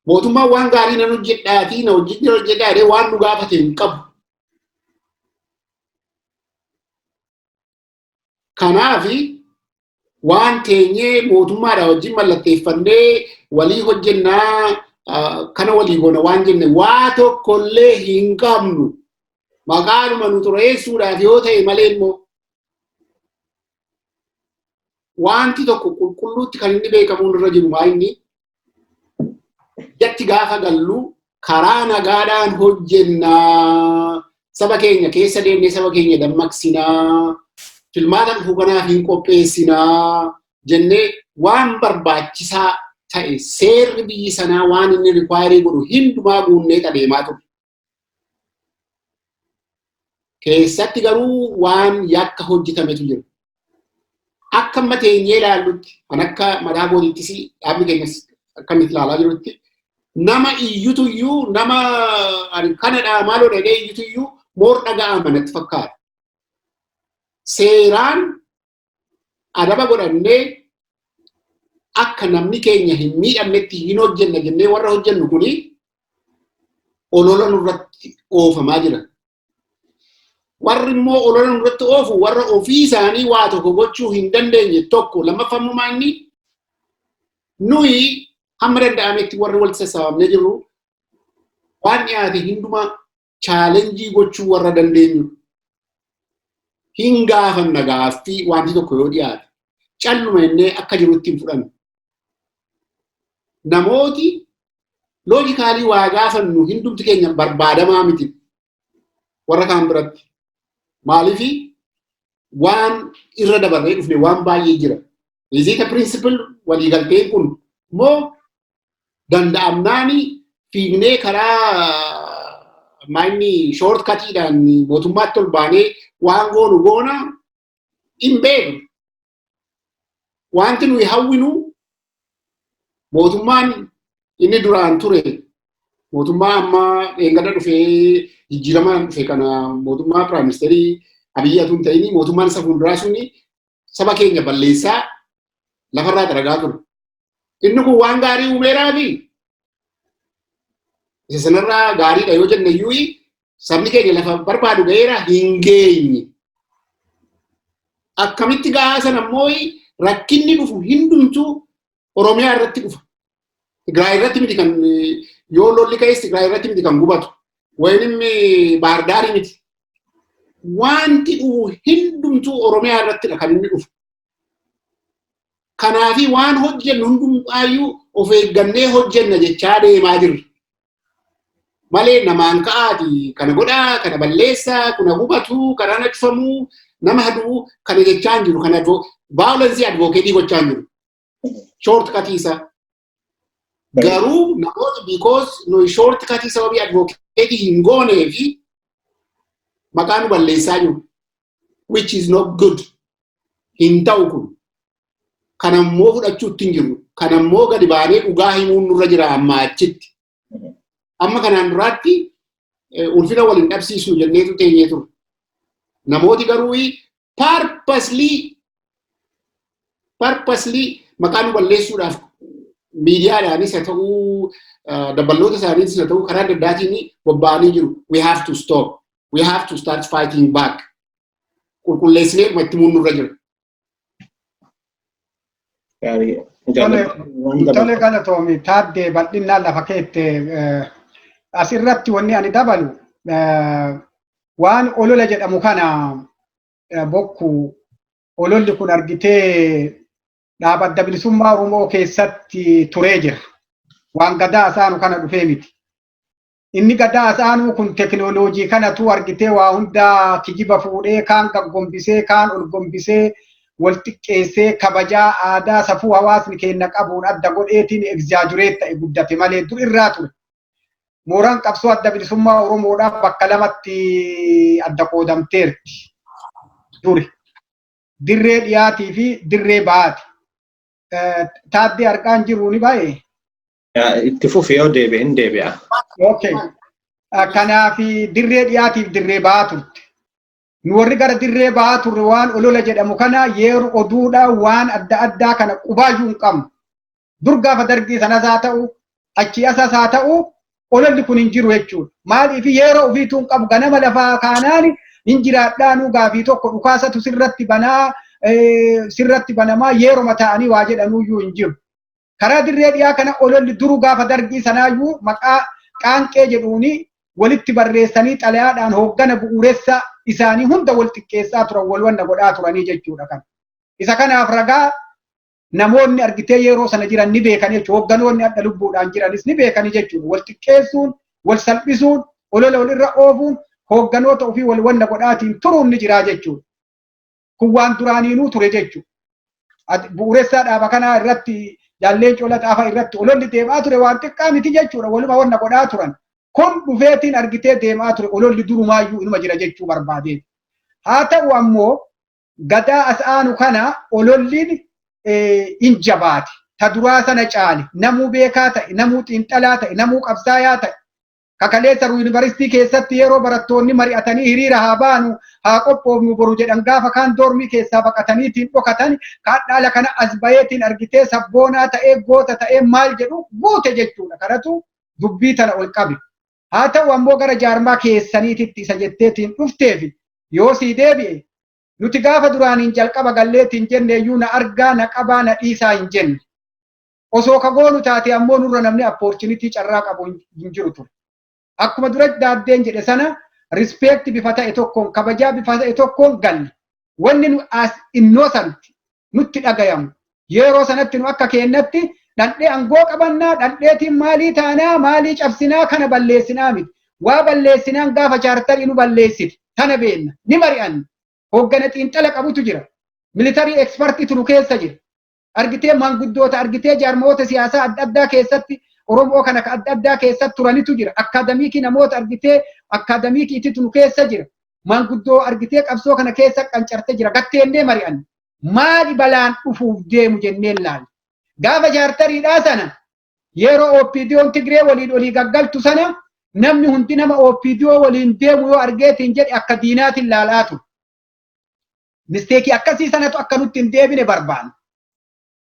Mootummaan waan gaarii nan hojjedhaatii na hojjedhaa hojjedhaa jedhee waan nu gaafate hin qabu. Kanaafi waan teenyee mootummaadha wajjin mallatteeffannee walii hojjennaa, kana walii goona waan jenne waa tokkollee hin qabnu. Maqaanuma nu xureessuudhaaf yoo ta'e malee immoo wanti tokko qulqulluutti kan inni beekamuun irra jiru maa, inni jatti gaafa gallu karaa nagaadhaan hojjennaa, saba keenya keessa deemnee saba keenya dammaqsinaa, filmaata dhufu kanaaf hin qopheessinaa jennee waan barbaachisaa ta'e, seerri biyyi sanaa waan inni require godhu hundumaa guunnee adeemaa turre. Keessatti garuu waan yakka hojjetametu jira. Akka amma teenyee ilaallutti, kan akka mataa kootittis, dhaabni keenyas akka inni ilaalaa jirutti, nama iyyutu iyyuu, nama kanadhaa maaloo dhagee iyyutu iyyuu moor dhaga'ama natti fakkaata. Seeraan adaba godhannee akka namni keenya hin miidhamnetti hin hojjenna jennee warra hojjennu kuni olola nurratti oofamaa jira. Warri immoo olola nurratti oofu warra ofii isaanii waa tokko gochuu hin dandeenye tokko. Lammaffammumaa inni nuyi hamma danda'ametti warri walitti sassaabamnee jirru waan dhiyaate hundumaa challenge gochuu warra dandeenyu. Hin gaafanna gaaffii, wanti tokko yoo dhiyaate. Calluma innee akka jirutti hin fudhannu. Namooti logically waa gaafannu hundumti keenya barbaadamaa miti warra kaan biratti. Maaliifi, waan irra dabarree dhufne waan baay'ee jira. Is it a principle waliigalteen kun moo danda'amnaani fiignee karaa maanni short cutiidhaan mootummaatti ol baanee waan goonu goona hin beeknu. Wanti nuyi hawwinu mootummaan inni duraan ture, mootummaa amma dheengadda dhufee jijjiiramaan dhufe kana, mootummaa prime ministerii Abiyyi atu hin ta'ini, mootummaan isa fuulduraa suni saba keenya balleessaa lafarraa dalagaa ture. Inni kun waan gaarii uumeeraa fi isa sanarraa gaariidha yoo jenne iyyuu, Sabni keenya lafa barbaadu ga'eera hin geenye. Akkamitti gahaa sana ammoo rakkinni dhufu hundumtuu Oromiyaa irratti dhufa. Tigraay irratti miti kan yoo lolli ka'es Tigraay irratti miti kan gubatu. Wayinim Baardaarii miti. Wanti dhufu hundumtuu Oromiyaa irrattidha kan inni dhufu. Kanaafi waan hojjennu hundumaayyuu of eeggannee hojjenna jechaa deemaa jirra. Malee namaan ka'aati kana godhaa, kana balleessaa, kuna gubatu, kana naqfamuu, nama haduu kana jechaa hin jiru. Kana violence advocate gochaa hin jiru. Short cut isaa. Garuu namoota because nuyi short cut sababii advocate hin goonee fi maqaa nu balleessaa jiru. Which is not good. Hin ta'u kun. Kanammoo fudhachuutti hin jirru. Kanammoo gadi baanee dhugaa himuun nurra jira amma achitti. Amma kanaan duraatti ulfina waliin dhabsiisnu jenneetu teenyee ture. Namooti garuu purposely maqaa nu balleessuudhaaf miidiyaadhaanis haa ta'uu, dabballoota isaaniitis haa ta'uu, karaa adda addaatiin bobba'anii jiru. We have to stop. We have to start fighting back. Qulqulleessinee dhuma itti himuun nurra jira. Tole, galatoomi. Taaddee, bal'inaan lafa keette. Asirratti wanni ani dabalu waan olola jedhamu kana bokku ololli kun argitee dhaaba Adda Bilisummaa Oromoo keessatti turee jira. Waan gadaa asaanu kana dhufee miti. Inni gadaa asaanuu kun teknooloojii kanatu argitee waa hunda kijiba fuudhee, kaan gaggombisee, kaan ol gombisee, wal xiqqeessee, kabajaa aadaa safuu hawaasni keenya qabuun adda godheetiin exaggerate ta'e guddate malee dur irraa ture. Mooraan qabsoo Adda Bilisummaa Oromoodhaaf bakka lamatti adda qoodamteerti. Duri. Dirree dhiyaatii fi dirree bahaati. Taaddee argaan jiru ni baay'ee. Itti fufee yoo deebi'e hin deebi'a. Okay. Kanaaf dirree dhiyaatiif dirree bahaa turte. Nu warri gara dirree bahaa turre waan olola jedhamu kana yeroo oduudha waan adda addaa kana qubaayyuu hin qabnu. Dur gaafa dargii sanas haa ta'u, achii asas haa ta'u, ololli kun hin jiru jechuudha. Maaliif? Yeroo ofiituu hin qabu. Ganama lafaa kaanaan hin jiraadhaanuu gaafii tokko dhukaasatu sirratti banaa, sirratti banamaa, yeroo ta'anii waa jedhanuyyuu hin jiru. Karaa dirree dhiyaa kana ololli duru gaafa dargii sanaayyuu maqaa qaanqee jedhuuni walitti barreessanii xalayaadhaan hooggana bu'uuressa isaanii hunda wal xiqqeessaa turan, wal wanna godhaa turanii jechuudha kan. Isa kanaaf ragaa namoonni argitee yeroo sana jiran ni beekan jechuudha. Hoogganoonni adda lubbuudhaan jiranis ni beekanii jechuudha. Wal xiqqeessuun, wal salphisuun, olola walirra oofuun, hoogganoota ofii wal wanna godhaatiin turuun ni jiraa jechuudha. Kun waan duraaniinuu ture jechuudha. Bu'uuressaa dhaaba kanaa irratti, jaalleen cola xaafaa irratti ololli deemaa ture waan xiqqaa miti jechuudha. Waluma wanna godhaa turan. Kun dhufeetiin argitee deemaa ture, ololli durumaayyuu inuma jira jechuu barbaadeen. Haa ta'u ammoo gadaa as aanu kana ololliin in jabaate. Ta duraa sana caale. Namuu beekaa ta'e, namuu xiinxalaa ta'e, namuu qabsaayaa ta'e. Kakaleessa yuunivarsiitii keessatti yeroo barattoonni mari'atanii hiriira haa baanu, haa qophoofnu boru jedhan, gaafa kaan doormii keessaa baqataniitiin dhokatan, kaan dhaala kana as baheetiin argitee sabboonaa ta'ee, goota ta'ee, maal jedhu guute jechuudha. Kanatu dubbii tana ol qabe. Haa ta'u ammoo gara jaarmaa keessaniititti isa jetteetiin dhufteef yoo sii deebi'e, nuti gaafa duraaniin jalqaba galleetiin jenne iyyuu na argaa, na qabaa, na dhiisaa hin jenne. Osoo ka goonu taate ammoo nurra namni opportunity carraa qabu hin jiru ture. Akkuma dura daaddeen jedhe sana, respect bifa ta'e tokkoon, kabajaa bifa ta'e tokkoon galle. Wanni nu as innocent nutti dhagayamu. Yeroo sanatti nu akka kennatti dhandhee angoo qabannaa, dhandheetiin maalii taanaa, maalii cabsinaa, kana balleessinaa miti. Waa balleessinaan gaafa chaartarii nu balleessite tana beenna, ni mari'anna. Hooggana xiinxala qabutu jira. Military expertiitu nu keessa jira. Argitee maanguddoota, argitee jaarmoota siyaasaa adda addaa keessatti Oromoo kana adda addaa keessatti turanitu jira. Academic namoota argitee academiciitu nu keessa jira. Maanguddoo argitee qabsoo kana keessa qancarte jira. Gatteennee mari'anna. Maali balaan dhufuuf deemu jenneen laalla. Gaafa chaartariidhaa sana yeroo OPDO'n Tigree waliin olii gaggaltu sana, namni hundi nama OPDO waliin deemu yoo argeetiin jedhe akka diinaatiin laalaa ture. Mistake akkasii sanatu akka nutti hin deebine barbaanna.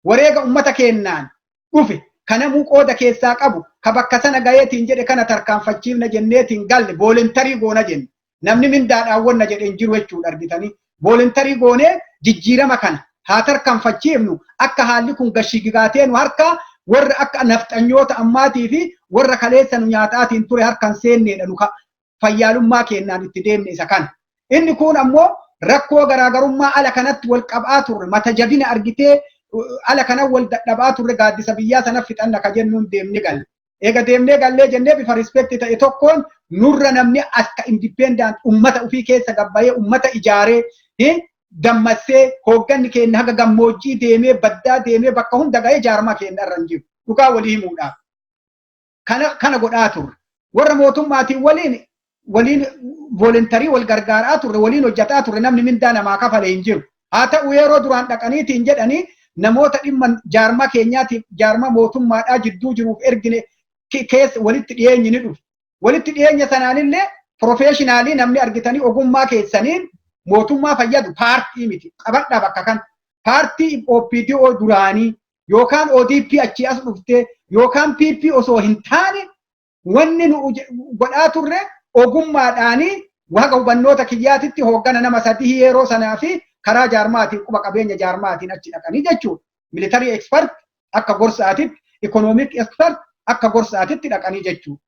Wareega ummata keennaan dhufe Kanamuu qooda keessaa qabu ka bakka sana gaheetiin jedhe kana tarkaanfachiifna jenneetiin galle voluntary goona jenne. Namni mindaadhaan wanna jedheen jiru jechuudha argitanii. Voluntary goonee jijjiirama kana haa tarkaanfachiifnu, akka haalli kun gashigigaatee nu harka warra akka nafxanyoota ammaatii fi warra kaleessa nu nyaataatiin ture harkan seenneedha nu fayyaalummaa kennaan itti deemne isa kana. Inni kun ammoo rakkoo garaagarummaa ala kanatti wal qabaa turre, mata jabina argitee ala kana wal dadhabaa turre, gaaddisa biyyaa sana fixanna ka jennuun deemne galle. Eega deemnee gallee jennee bifa respect ta'e tokkoon nurra namni akka independent ummata ofii keessa gabbayee ummata ijaaree dammassee hoogganni keenya haga gammoojjii deemee, baddaa deemee, bakka hunda ga'ee jaarmaa keenya irra hin jiru. Dhugaa walii himuudhaaf. Kana godhaa turre. Warra mootummaatiin waliin voluntary wal gargaaraa turre, waliin hojjetaa turre, namni mindaa namaa kafale hin jiru. Haa ta'u, yeroo duraan dhaqaniitiin jedhanii namoota dhimma jaarmaa keenyaatiif jaarmaa mootummaadhaa jidduu jiruuf ergine keessa walitti dhiyeenyi ni dhufe. Walitti dhiyeenya sanaanillee professional namni argitanii ogummaa keessaniin mootummaa fayyadu paartii miti. Qabadhaa bakka kan paartii OPDO duraanii yookaan ODP achii as dhuftee yookaan PP osoo hin taane, wanni nu godhaa turre ogummaadhaanii waqa hubannoota kiyyaatitti hooggana nama sadii yeroo sanaa fi karaa jaarmaatiin, quba qabeenya jaarmaatiin achi dhaqanii jechuudha. Military expert akka gorsaatitti, economic expert akka gorsaatitti dhaqanii jechuudha.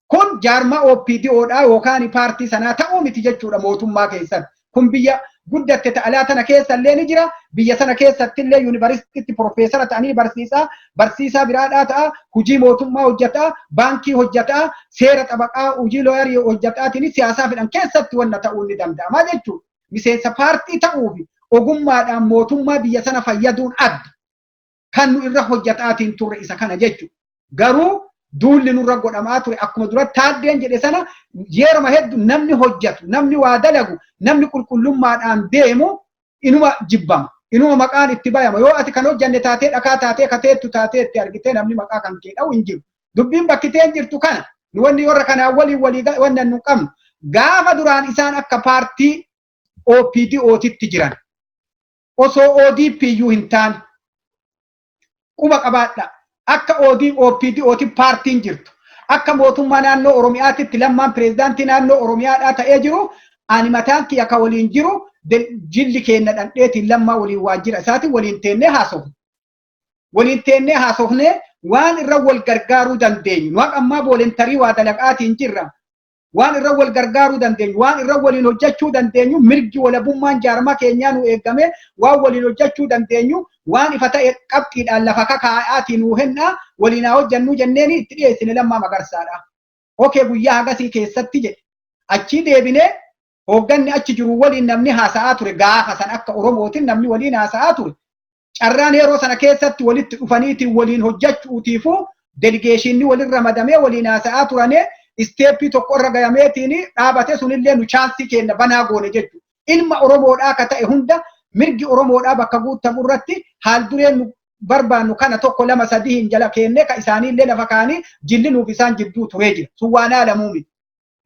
Kun jaarmaa OPDOdhaa yookaan paartii sanaa ta'uu miti jechuudha mootummaa keessatti. Kun biyya guddatte ta'alaa tana keessa illee ni jira. Biyya sana keessatti illee yuunivarsiitiitti profeesara ta'anii barsiisaa, barsiisaa biraadhaa ta'a, hojii mootummaa hojjetaa, baankii hojjetaa, seera xabaqaa, hojii lawyer hojjetaatiin siyaasaa fedhan keessatti wanna ta'uu ni danda'ama jechuudha. Miseensa paartii ta'uu fi ogummaadhaan mootummaa biyya sana fayyaduun adda. Kan nu irra hojjetaatiin turre isa kana jechuudha. Garuu duulli nurra godhamaa ture akkuma dura taaddeen jedhe sana, yeroo hedduu namni hojjetu, namni waa dalagu, namni qulqullummaadhaan deemu inuma jibbama. Inuma maqaan itti bayama. Yoo ati kan hojjanne taatee, dhakaa taatee kateettu taatee itti argitee, namni maqaa kan kee dha'u hin jiru. Dubbiin bakkiteen jirtu kana. Nu wanni warra kanaan waliin walii wanna nu qabnu. Gaafa duraan isaan akka paartii OPDOtitti jiran, osoo ODP iyyuu hin taane, quba qabaadha. Akka OPDOti paartiin jirtu. Akka mootummaa naannoo Oromiyaatitti Lammaan pireezidaantii naannoo Oromiyaadhaa ta'ee jiru, ani mataan kiyya ka waliin jiru jilli keenna dhandheetiin Lammaa waliin waajjira isaatiin waliin teennee haasofne. Waliin teennee haasofnee waan irra wal gargaaruu dandeenyu. Nu haqa ammaa voluntary waa dalaqaatiin jirra. Waan irra wal gargaaruu dandeenyu, waan irra waliin hojjechuu dandeenyu, mirgi walabummaan jaarmaa keenyaa nu eegame, waan waliin hojjechuu dandeenyu, waan ifa ta'e qabxiidhaan lafa kakaa'aatiin nuu hennaa, waliin haa hojjannuu jenneeni itti dhiyeessine Lammaa Magarsaadha. Okay, guyyaa hagasii keessatti jedhe. Achii deebinee hoogganni achi jiru waliin namni haasa'aa ture, gaafa san akka Oromootiin namni waliin haasa'aa ture. Carraan yeroo sana keessatti walitti dhufaniitiin waliin hojjechuutiifuu delegationni waliin ramadamee waliin haasa'aa turanii step tokko irra gayameetiin dhaabate. Sunillee nu chance kenna banaa goone jechuudha. Ilma Oromoodhaa akka ta'e hunda mirgi Oromoodhaa bakka guutamu irratti haal dureen nu barbaannu kana tokko, lama, sadii hin jala kenne, ka isaaniillee lafa kaanii jilli nuuf isaan jidduu turee jira. Sun waan haalamuu miti.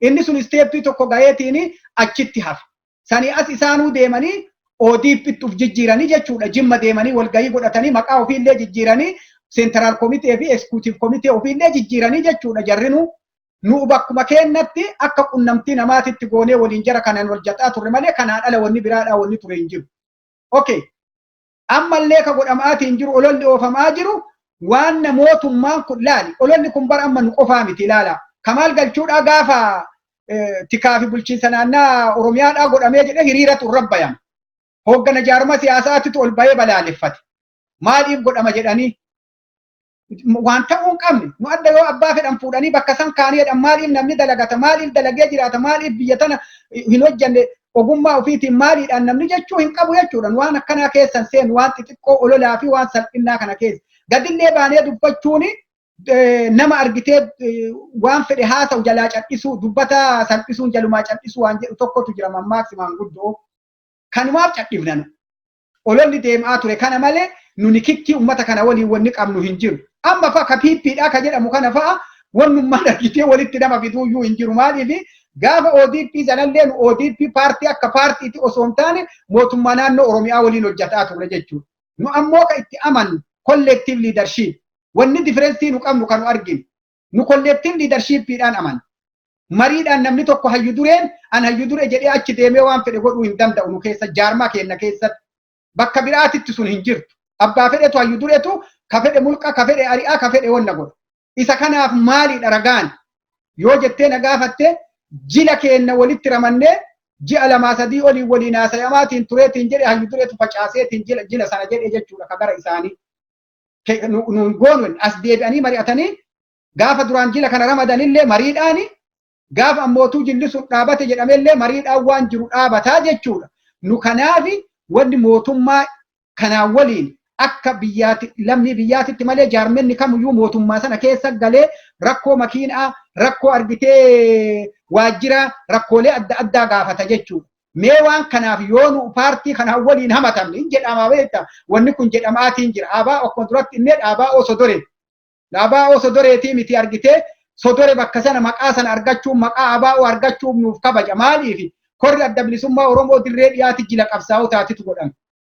Inni sun step tokko gaheetiin achitti hafe. Sanii as isaanuu deemanii ODP'tti uf jijjiiranii jechuudha. Jimma deemanii walgahii godhatanii maqaa ofiillee jijjiiranii, central committee fi executive committee ofiillee jijjiiranii jechuudha jarrinuu. Nu bakkuma kennatti akka qunnamtii namaatitti goonee waliin jara kanaan wal jaxaa turre malee kanaan ala wanni biraadhaa wanni ture hin jiru. Okay. Ammallee ka godhamaatiin jiru, ololli oofamaa jiru waan namootummaan kun laali. Ololli kun bara amma nu qofaa miti, ilaala. Kamaal Galchuudhaa gaafa tikaa fi bulchiinsa naannaa Oromiyaadhaa godhamee jedhee hiriiratu irra bayama. Hooggana jaarma siyaasaatitu ol bahee balaaleffate. Maaliif godhama jedhanii waan ta'uu hin qabne. Nu adda yoo abbaa fedhan fuudhanii bakka san kaanii jedhan, maaliif namni dalagata, maaliif dalagee jiraata, maaliif biyya tana hin hojjanne, ogummaa ofiitiin maaliidhaan namni jechuu hin qabu jechuudha. Waan akkanaa keessan seenu, waan xixiqqoo ololaa fi waan salphinnaa kana keessa gadillee baanee dubbachuun nama argitee waan fedhe haasa'u jalaa cal'isuu, dubbata salphisuun jalumaa cal'isuu waan jedhu tokkotu jira mammaaksi maanguddoo. Kanumaaf cadhifnanu. Ololli deemaa ture kana malee nuni kikkii ummata kana waliin wanni qabnu hin jiru. Amma fa'a ka PPdha ka jedhamu kana fa'a wannummaan argitee walitti nama fiduuyyuu hin jiru. Maaliif? Gaafa ODP sanallee nu ODP paartii akka paartiitti osoo hin taane mootummaa naannoo Oromiyaa waliin hojjetaa turre jechuudha. Nu ammoo ka itti amannu collective leadership. Wanni difference nu qabnu kan nu arginu. Nu collective leadershipiidhaan amanna. Mariidhaan namni tokko hayyu dureen an hayyu dure jedhee achi deemee waan fedhe godhuu hin danda'u nu keessa, jaarmaa keenya keessatti. Bakka biraatitti sun hin jirtu. Abbaa fedhetu hayyu duretu, ka fedhe mulqa, ka fedhe ari'aa, ka fedhe wanna godha. Isa kanaaf maaliidha ragaan? Yoo jettee na gaafatte, jila keenna walitti ramannee ji'a 2-3 olii waliin haasayamaatiin tureetiin jedhe, hayyu duretu facaaseetiin jila sana jedhe jechuudha ka gara isaanii. Nuun goonu as deebi'anii mari'atanii, gaafa duraan jila kana ramadanillee mariidhaani, gaafa ammootuu jilli sun dhaabate jedhamellee mariidhaan waan jiru dhaabataa jechuudha. Nu kanaafi wanni mootummaa kanaan waliin akka biyyaati, lammii biyyaatitti malee, jaarmenni kamiyyuu mootummaa sana keessa galee rakkoo makiinaa, rakkoo argitee waajjira, rakkoolee adda addaa gaafata jechuudha. Mee waan kanaaf yoo nu paartii kanaan waliin hamatamne hin jedhamaa beektaa, wanni kun jedhamaatiin jira. Abaa akkuma duratti inni dhaabaa osoo dore. Dhaabaa osoo doreetii miti, argitee sodore bakka sana maqaa sana argachuun, maqaa ABO argachuun nuuf kabaja. Maaliif? Korri Adda Bilisummaa Oromoo dirree dhiyaati jila qabsaa'otaatitu godhame.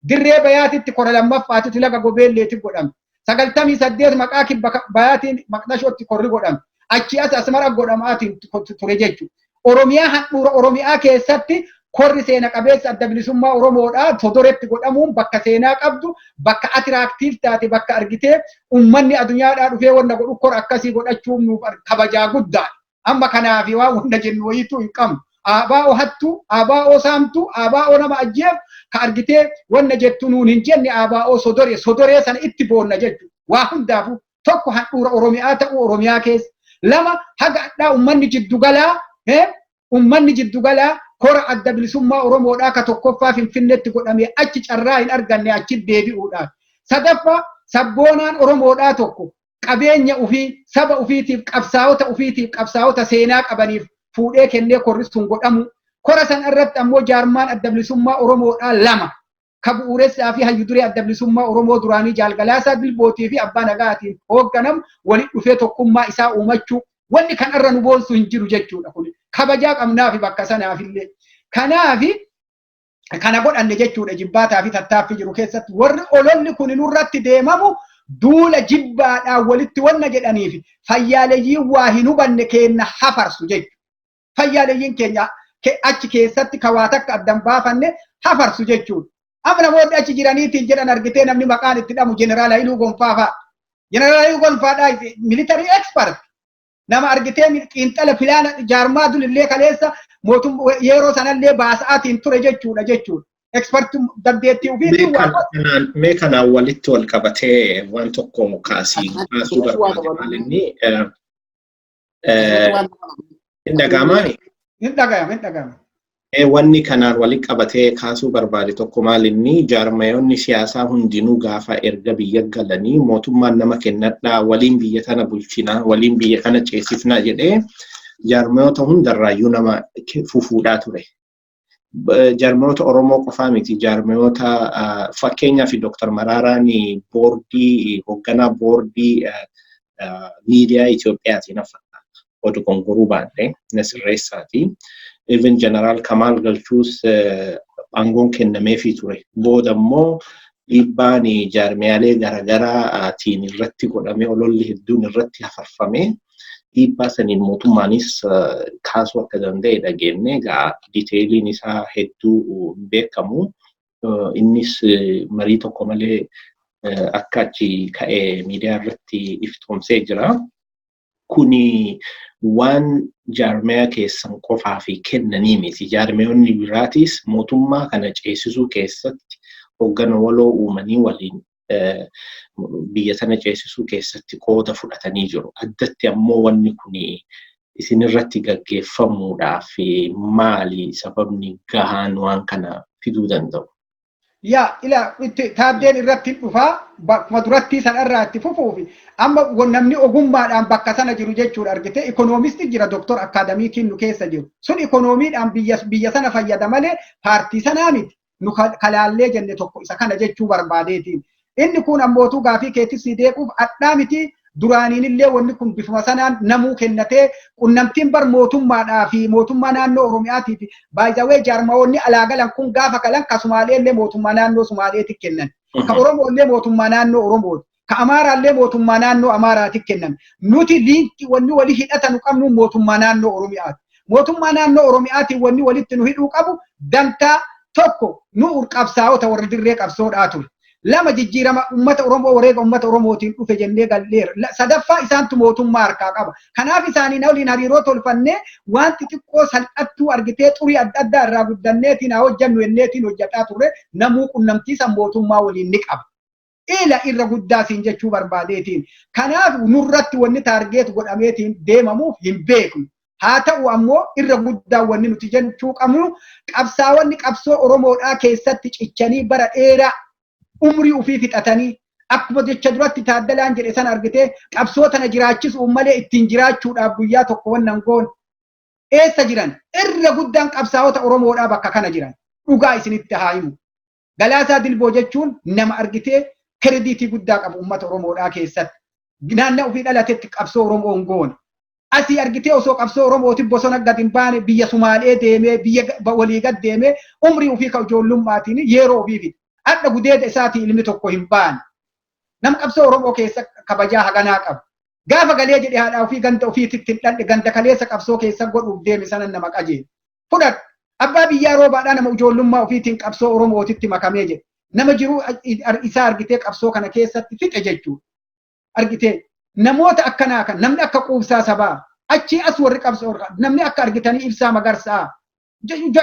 Dirree bayaatitti kora lammaffaatitu laga gobeelleetti godhame. 98 maqaa kibba bayaatiin maqdashootti korri godhame. Achi as Asmara godhamaatiin ture jechuudha. Oromiyaa, handhuura Oromiyaa keessatti korri seena qabeessa Adda Bilisummaa Oromoodhaa sodoretti godhamuun bakka seenaa qabdu, bakka attractive taate, bakka argitee uummanni addunyaadhaa dhufee wanna godhu, kora akkasii godhachuun nuuf kabajaa guddaadha. Amma kanaafi waan wanta jennu wayiituu hin qabnu. ABO hattu, ABO saamtu, ABO nama ajjeef ka argitee wanna jettu nuun hin jenne. ABO sodoree, sodoree sana itti boonna jechuudha. Waa hundaafuu, tokko handhuura Oromiyaa ta'uu Oromiyaa keessa. Lama, haga adhaa uummanni jiddugalaa kora Adda Bilisummaa Oromoodhaa ka tokkoffaa Finfinneetti godhamee achi carraa hin arganne achi deebi'uudhaaf. Sadaffaa, sabboonaan Oromoodhaa tokko qabeenya ofii saba ofiitiif, qabsaa'ota ofiitiif, qabsaa'ota seenaa qabaniif fuudhee kennee korri sun godhamu. Kora san irratti ammoo jaarmaan Adda Bilisummaa Oromoodhaa lama ka bu'uuressaa fi hayyu duree Adda Bilisummaa Oromoo duraanii Jaalgalaasaa Dilbootii fi Abbaa Nagaatiin hoogganamu walitti dhufee tokkummaa isaa uumachuu, wanni kanarra nu boonsu hin jiru jechuudha kun. Kabajaa qabnaafi bakka sanaafillee. Kanaafi kana godhanne jechuudha. Jibbaataa fi tattaaffii jiru keessatti warri ololli kun nurratti deemamu duula jibbaadhaan walitti wanna jedhaniif fayyaaleyyiin waa hin hubanne keenna hafarsu jechuudha. Fayyaaleyyiin keenya achi keessatti kawaa takka addan baafanne hafarsu jechuudha. Amma namoonni achi jiraniitiin jedhan, argitee namni maqaan itti dhamu Jeneraal Hayiluu Gonfaa fa'a. Jeneraal Hayiluu Gonfaadhaa military expert. Nama argitee xiinxala filaana jaarmaa dulillee kaleessa mootum yeroo sanallee baasa'aatiin ture jechuudha. Expert dandeettii ofiitiin waa Mee kanaan walitti wal qabatee waan tokko kaasii kaasuu barbaade. Maal inni hin dhaga'amaani? Hin dhaga'ama, hin dhaga'ama. Wanni kanaan walitti qabatee kaasuu barbaade tokko maal inni, jaarmayoonni siyaasaa hundinuu gaafa erga biyya galanii mootummaan nama kennadhaa, waliin biyya tana bulchinaa, waliin biyya kana ceesifnaa jedhee jaarmayoota hundarraayyuu nama fufuudhaa ture. Jaarmayoota Oromoo qofaa miti, jaarmayoota fakkeenyaaf Dr. Maraaraan boordii hoogganaa boordii miidiyaa Itoophiyaatiin fakkaata. Oduu gongoruu baadhee na sirreessaati. Even Jeneraal Kamaal Galchuus aangoon kennameefii ture. Booda immoo dhiibbaan jaarmiyaalee garaagaraatiin irratti godhamee, ololli hedduun irratti hafarfamee, dhiibbaa saniin mootummaanis kaasuu akka danda'e dhageenye. Egaa detailiin isaa hedduu hin beekamu. Innis marii tokko malee akka achi ka'ee miidiyaa irratti iftoomsee jira. Kuni waan jaarmiyaa keessan qofaa fi kennanii miti. Jaarmiyoonni biraatis mootummaa kana ceesisuu keessatti hoggana waloo uumanii waliin biyya sana ceesisuu keessatti qooda fudhatanii jiru. Addatti ammoo wanni kun isinirratti gaggeeffamuudhaaf maali sababni gahaan waan kana fiduu danda'u? Yaa ila itti taaddeen irratti dhufaa, bakkuma duratti sanarraa itti fufuufi, amma namni ogummaadhaan bakka sana jiru jechuudha, argite economisti jira, doktor akaadamiikiin nu keessa jiru sun ikoonomiidhaan biyya sana fayyada malee paartii sanaa miti. Nu kalaallee jenne tokko isa kana jechuu barbaadeetiin. Inni kun ammootuu gaafii keetti si deequuf, adhaa miti, duraaniin illee wanni kun bifuma sanaan namuu kennatee qunnamtiin bar mootummaadhaa fi mootummaa naannoo Oromiyaatii fi baay'awee jaarmawoonni alaa galan kun gaafa galan ka Sumaalee illee mootummaa naannoo Sumaaleetti kennan. Ka Oromoo illee mootummaa naannoo Oromooti. Ka Amaaraallee mootummaa naannoo Amaaraatiif kenname. Nuti liinkii wanni walii hidhata nu qabnu mootummaa naannoo Oromiyaati. Mootummaa naannoo Oromiyaatiin wanni walitti nu hidhuu qabu dantaa tokko nu qabsaa'ota warra dirree qabsoodhaa ture. Lama jijjiirama uummata Oromoo wareega uummata Oromootiin dhufe jennee galleera. Sadaffaa isaantu mootummaa harkaa qaba. Kanaaf isaaniin waliin hariiroo tolfannee waan xixiqqoo salphattuu argitee xurii adda addaa irraa guddanneetiin haa hojjannu jenneetiin hojjetaa turre namuu qunnamtii san mootummaa waliin ni qaba. Ila irra guddaa siin jechuu barbaadeetiin. Kanaaf nurratti wanni taargeet godhameetiin deemamuuf hin beeknu. Haa ta'u ammoo irra guddaa wanni nuti jechuu qabnu qabsaawwanni qabsoo Oromoodhaa keessatti cichanii bara dheeraa umrii ofii fixatanii akkuma jecha duratti Taaddalaan jedhe san argitee qabsoo tana jiraachisuun malee ittiin jiraachuudhaaf guyyaa tokko wannan goone eessa jiran irra guddaan qabsaa'ota Oromoodhaa bakka kana jiran dhugaa isinitti haa himu. Galaasaa Dilboo jechuun nama argitee krediitii guddaa qabu uummata Oromoodhaa keessatti naannoo ofii dhalatetti qabsoo Oromoo hin goone. Asii argitee osoo qabsoo Oromootiin bosona gad hin baane biyya Sumaalee deemee biyya walii gad deemee umrii ofii ka ijoollummatiin yeroo ofii fixe. Adda gudeeda isaatii ilmi tokko hin baane. Nam qabsoo Oromoo keessa kabajaa haganaa qabu. Gaafa galee jedhe haadha ofii ganda ofiitti hin dhandhe ganda kaleessa qabsoo keessa godhuuf deeme sana nama qajeele. Fudhadhu. Abbaa biyyaa roobaadhaa nama ijoollummaa ofiitiin qabsoo Oromootitti makamee jedhe. Nama jiruu isaa argitee qabsoo kana keessatti fixe jechuudha. Argitee namoota akkanaa kan namni akka quubsaa sabaa achii as warri qabsoo namni akka argitanii ibsaa magarsaa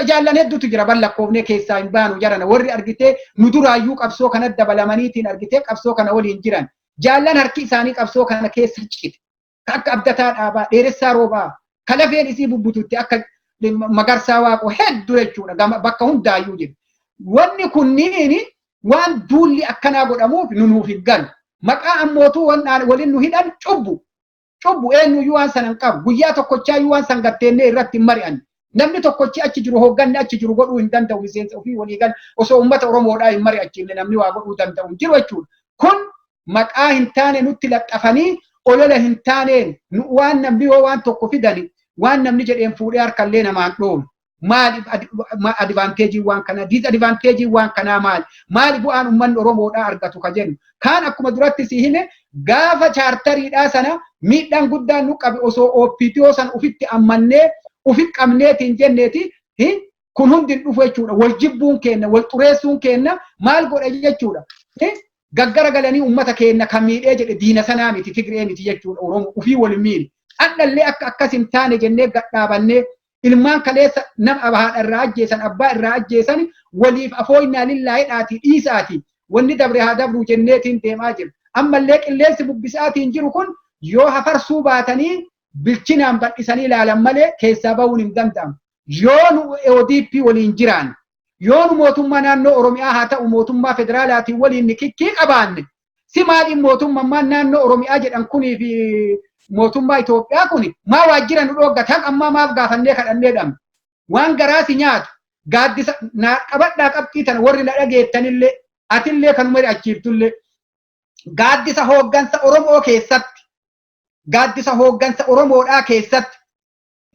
jaallan hedduutu jira ballakkoofnee keessaa hin baanu jarana warri argitee nu duraayyuu qabsoo kana dabalamaniitiin argitee qabsoo kana waliin jiran jaallan harki isaanii qabsoo kana keessa cite akka abdataa dhaabaa dheeressaa roobaa kalafeen isii bubbututti akka magarsaa waaqoo hedduu jechuudha bakka hundaayyuu jira. Wanni kunniin waan duulli akkanaa godhamuuf nu nuuf hin galu. Maqaa ammootuu waliin nu hidhan cubbu. Cubbu eenyuyyuu waan sana hin qabu. Guyyaa tokkochaayyuu waan san gatteennee irratti hin mari'anne. Namni tokkochi achi jiru hoogganni achi jiru godhuu hin danda'u miseensa ofii walii gal osoo uummata Oromoodhaa hin mari'achiifne namni waa godhuu danda'u hin jiru jechuudha. Kun maqaa hin taane nutti laxxafanii olola hin taaneen waan namni yoo waan tokko fidani waan namni jedheen fuudhee harkallee namaan dhoonu. Maali advanteejii waan kanaa disadvanteejii waan kanaa maali maali bu'aan uummanni Oromoodhaa argatu ka jennu kaan akkuma duratti si hime gaafa chaartariidhaa sana miidhaan guddaan nu qabe osoo OPTO sana ofitti ammannee ofi qabneetiin jenneeti kun hundi hin dhufu jechuudha wal jibbuun kenna wal xureessuun kenna maal godha jechuudha gaggara galanii uummata keenya kan miidhee jedhe diina sanaa miti Tigree miti jechuudha Oromoo ofii wal miidhe dhandhallee akka akkas hin taane jennee gadhaabannee ilmaan kaleessa nama haadha irraa ajjeesan abbaa irraa ajjeesan waliif afooynaa lillaahidhaatii dhiisaatii wanni dabre haa dabru jenneetiin deemaa jira. Ammallee qilleensi bubbisaatiin jiru kun yoo hafarsuu baatanii bilchinaan bal'isanii ilaalan malee keessaa bahuun hin danda'amu. Yoo nu ODP waliin jiraan yoo nu mootummaa naannoo Oromiyaa haa ta'u mootummaa federaalaatiin waliin nikikkii qabaanne si maaliin mootummaan naannoo Oromiyaa jedhan kunii fi mootummaa Itoophiyaa kun maa waajjira nu dhoogga tan ammaa maaf gaafannee kadhannee dhabne waan garaa si nyaatu gaaddisa naa qabadhaa qabxii tana warri na dhageettanillee atillee kanuma achiiftullee gaaddisa hooggansa Oromoo keessatti gaaddisa hooggansa Oromoodhaa keessatti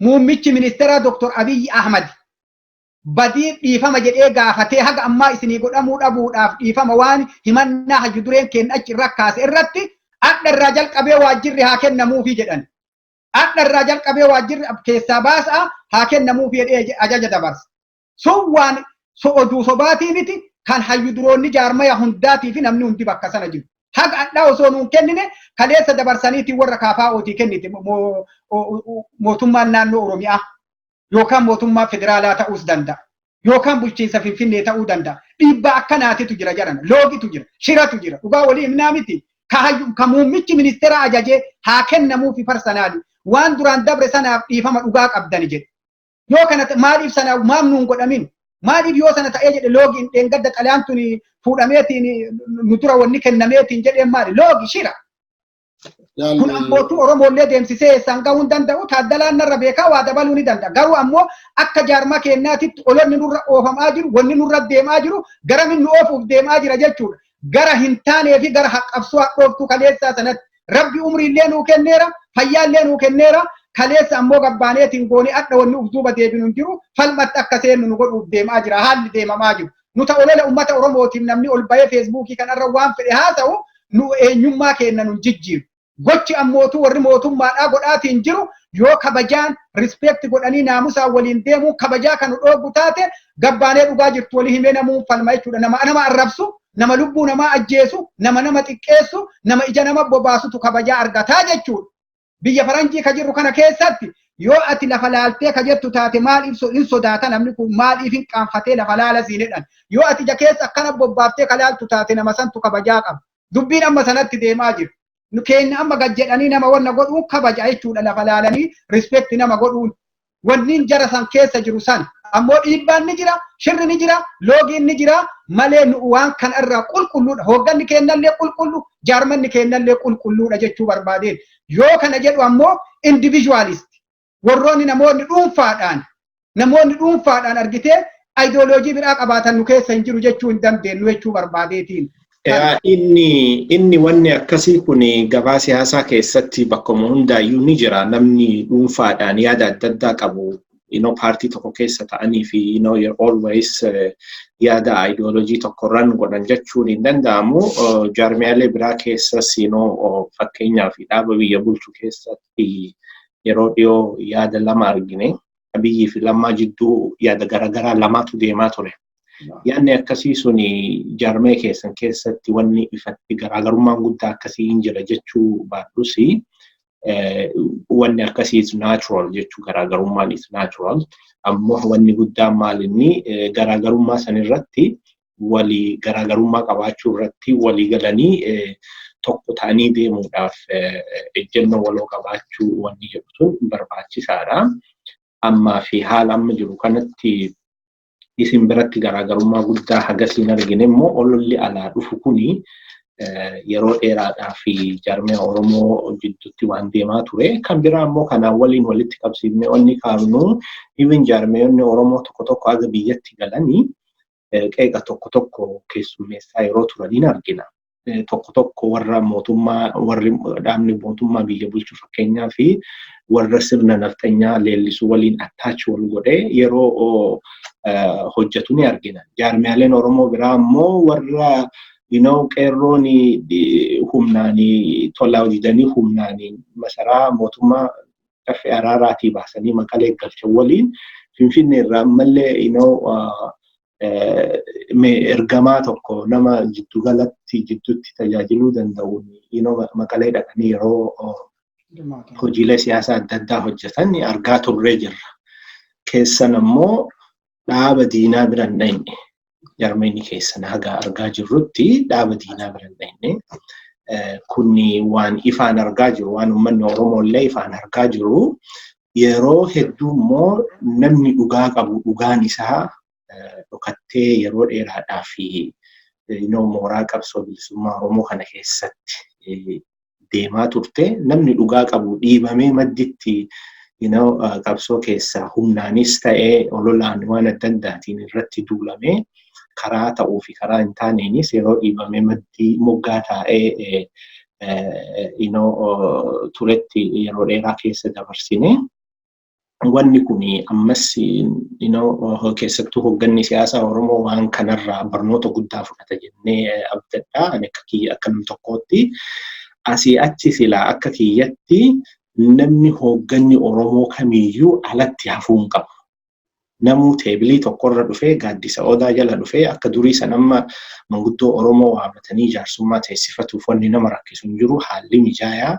muummichi ministeeraa Dr. Abiyyi Ahmad badii dhiifama jedhee gaafatee haga ammaa isinii godhamuu dhabuudhaaf dhiifama waan himannaa hayyu dureen kenna achi irra kaase irratti adda irraa jalqabee waajjirri haa kennamuufi jedhan. Adda irraa jalqabee waajjirri keessaa baasaa haa kennamuufi jedhee ajaja dabarsa. Sun waan oduu sobaatii miti kan hayyu duroonni jaarmaya hundaatii fi namni hundi bakka sana jiru. Haga addaa osoo nuun kennine kaleessa dabarsaniitiin warra KFO'tii kennite mootummaan naannoo Oromiyaa yookaan mootummaa federaalaa ta'uus danda'a. Yookaan bulchiinsa Finfinnee ta'uu danda'a. Dhiibbaa akkanaatitu jira jedhan. Loogitu jira. Shiratu jira. Dhugaa walii himnaa miti. Ka muummichi ministeera ajajee haa kennamuufi farsanaali. Waan duraan dabre sanaaf dhiifama dhugaa qabdani jedhe. Yoo kana maaliif sanaaf maaf nuun godhamin? Maaliif yoo sana ta'ee jedhe loogiin dheengadda xalayaan tuni fuudhameetiin nu dura wanni kennameetiin jedheen maali? Loogi shira. Kun ammootu Oromoollee deemsisee eessaan gahuu hin danda'u. Taaddalaan narra beekaa waa dabaluu ni danda'a. Garuu ammoo akka jaarmaa keenyaatitti olonni nurra oofamaa jiru, wanni nurra deemaa jiru, gara min nu oofuuf deemaa jira jechuudha. Gara hin taanee fi gara qabsoo hadhooftuu kaleessaa sanatti rabbi umriillee nuu kenneera, fayyaallee nuu kenneera. Kaleessa ammoo gabbaaneetiin goonee adda wanni uf duuba deebinu hin jiru. Falmatti akka seennu nu godhuuf deemaa jira. Haalli deemamaa jiru. Nuta olola uummata Oromootiif namni ol bahee feesbuukii kanarra waan fedhe haasa'u Nu eenyummaa keenya nu jijjiiru. Gochi ammootu warri mootummaadhaa godhaatiin jiru yoo kabajaan respect godhanii naamusaan waliin deemuu kabajaa kan dhooggu taate, gabbaanee dhugaa jirtu walii himee namuu falma jechuudha. Nama nama arrabsu, nama lubbuu namaa ajjeesu, nama nama xiqqeessu, nama ija nama bobaasutu kabajaa argataa jechuudha. Biyya faranjii ka jirru kana keessatti yoo ati lafa laaltee ka jettu taate, maal ibsu hin sodaata, namni kun maaliif hin qaanfatee lafa laala siin jedhan. Yoo ati ija keessa akkana bobbaaftee ka laaltu taate, nama santu kabajaa qaba. Dubbiin amma sanatti deemaa jiru. Nu keenya amma gad jedhanii nama wanna godhuun kabaja jechuudha, lafa laalanii respect nama godhuun. Wanni jara san keessa jiru san ammoo dhiibbaan ni jira, shirri ni jira, loogiin ni jira malee nu waan kana irraa qulqulluudha. Hoogganni keenyallee qulqullu, jaarmanni keenyallee qulqulluudha jechuu barbaadeen. Yoo kana jedhu ammoo individualist warroonni namoonni dhuunfaadhaan argitee ideology biraa qabaatan nu keessa hin jiru jechuu hin dandeenyu jechuu barbaadeetiin. Inni wanni akkasii kun gabaa siyaasaa keessatti bakkuma hundaayyuu ni jira. Namni dhuunfaadhaan yaada adda addaa qabu paartii tokko keessa ta'anii fi always yaada ideology tokko irraan godhan jechuun hin danda'amu. Jaarmiyaalee biraa keessas fakkeenyaaf dhaaba biyya bulchu keessatti yeroo dhiyoo yaada lama argine. Abiyyii fi Lammaa jidduu yaada garaagaraa lamaatu deemaa ture. Yaadni akkasii suni jaarmee keessan keessatti wanni ifatti garaagarummaan guddaa akkasii hin jira jechuu baadhus, wanni akkasii is natural jechuu, garaagarummaan is natural. Ammoo wanni guddaan maal, inni garaagarummaa sanirratti walii garaagarummaa qabaachuu irratti walii galanii tokko ta'anii deemuudhaaf ejjennoo waloo qabaachuu wanni jedhu sun barbaachisaadha. Ammaa fi haala amma jiru kanatti isin biratti garaagarummaa guddaa hagasiin argine immoo, ololli alaa dhufu kuni yeroo dheeraadhaa fi jaarmiyaa Oromoo jidduutti waan deemaa ture. Kan biraa immoo kanaan waliin walitti qabsiifnee wanni kaafnu, even jaarmiyoonni Oromoo tokko tokko haga biyyatti galanii qeeqa tokko tokko keessummeessaa yeroo turaniin argina. Tokko tokko warra mootummaa, warri dhaabni mootummaa biyya bulchu fakkeenyaa fi warra sirna nafxanyaa leellisuu waliin attach wal godhee yeroo hojjetu ni argina. Jaarmiyaaleen Oromoo biraa immoo warra qeerroon humnaan tolaa didanii humnaan masaraa mootummaa Caffee Araaraatii baasanii Maqalee galchan waliin Finfinnee irraa ammallee ergamaa tokko nama jiddugalatti jidduutti tajaajiluu danda'uun Maqalee dhaqanii yeroo hojiilee siyaasaa adda addaa hojjetan argaa turree jirra. Keessan ammoo dhaaba diinaa bira hin dhayne. Jarmeenyi keessan haga argaa jirrutti dhaaba diinaa bira hin dhayne. Kunni waan ifaan argaa jiru, waan uummanni Oromoo illee ifaan argaa jiru. Yeroo hedduu immoo namni dhugaa qabu dhugaan isaa dhokattee yeroo dheeraadhaa fi mooraa qabsoo bilisummaa Oromoo kana keessatti deemaa turte. Namni dhugaa qabu dhiibamee madditti qabsoo keessaa humnaanis ta'ee ololaan waan adda addaatiin irratti duulamee, karaa ta'uu fi karaa hin taaneenis yeroo dhiibamee maddii moggaa taa'ee turetti yeroo dheeraa keessa dabarsine. Wanni kun ammas keessattuu hoogganni siyaasaa Oromoo waan kanarraa barnoota guddaa fudhata jennee abdadha. Ani akka nam tokkootti asii achi silaa akka kiyyatti namni hoogganni Oromoo kamiyyuu alatti hafuu hin qabu. Namuu table tokkorra dhufee, gaaddisa odaa jala dhufee, akka durii san amma manguddoo Oromoo waamatanii jaarsummaa teessifatuuf wanni nama rakkisu hin jiru. Haalli mijaayaa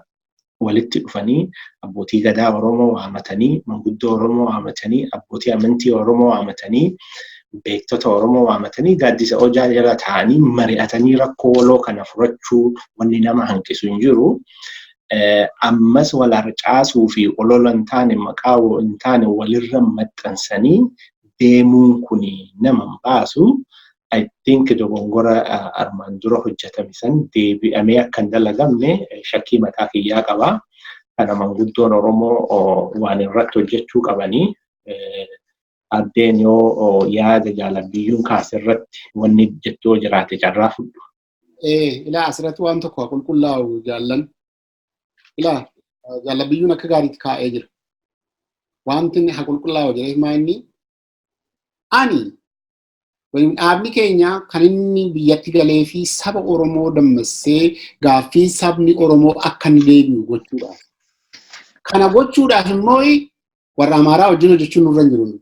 walitti dhufanii abbootii gadaa Oromoo waamatanii, manguddoo Oromoo waamatanii, abbootii amantii Oromoo waamatanii, beektota Oromoo waamatanii, gaaddisa odaa jala taa'anii mari'atanii rakkoo waloo kana furachuu wanni nama hanqisu hin jiru. Ammas wal harcaasuu fi olola hin taane, maqaa hin taane walirra maxxansanii deemuun kun nama hin baasu. I think dogongora armaan dura hojjetame san deebi'amee akka hin dalagamne shakkii mataa kiyyaa qaba. Kana manguddoon Oromoo waan irratti hojjechuu qabanii. Addeen yoo yaada jaalabbiyyuun kaase irratti wanni jettoo jiraate carraa fudhu. Ilaa, asirratti waan tokko qulqullaa'u jaallan. Ilaa, jaallabiyyuun akka gaariitti kaa'ee jira. Wanti inni haa qulqullaa'u jedhee maa inni ani Dhaabni keenya kan inni biyyatti galee fi saba Oromoo dammassee gaaffii sabni Oromoo akka inni deebi'u gochuudhaaf. Kana gochuudhaaf immoo warra Amaaraa wajjin hojjechuun nurra hin jiru.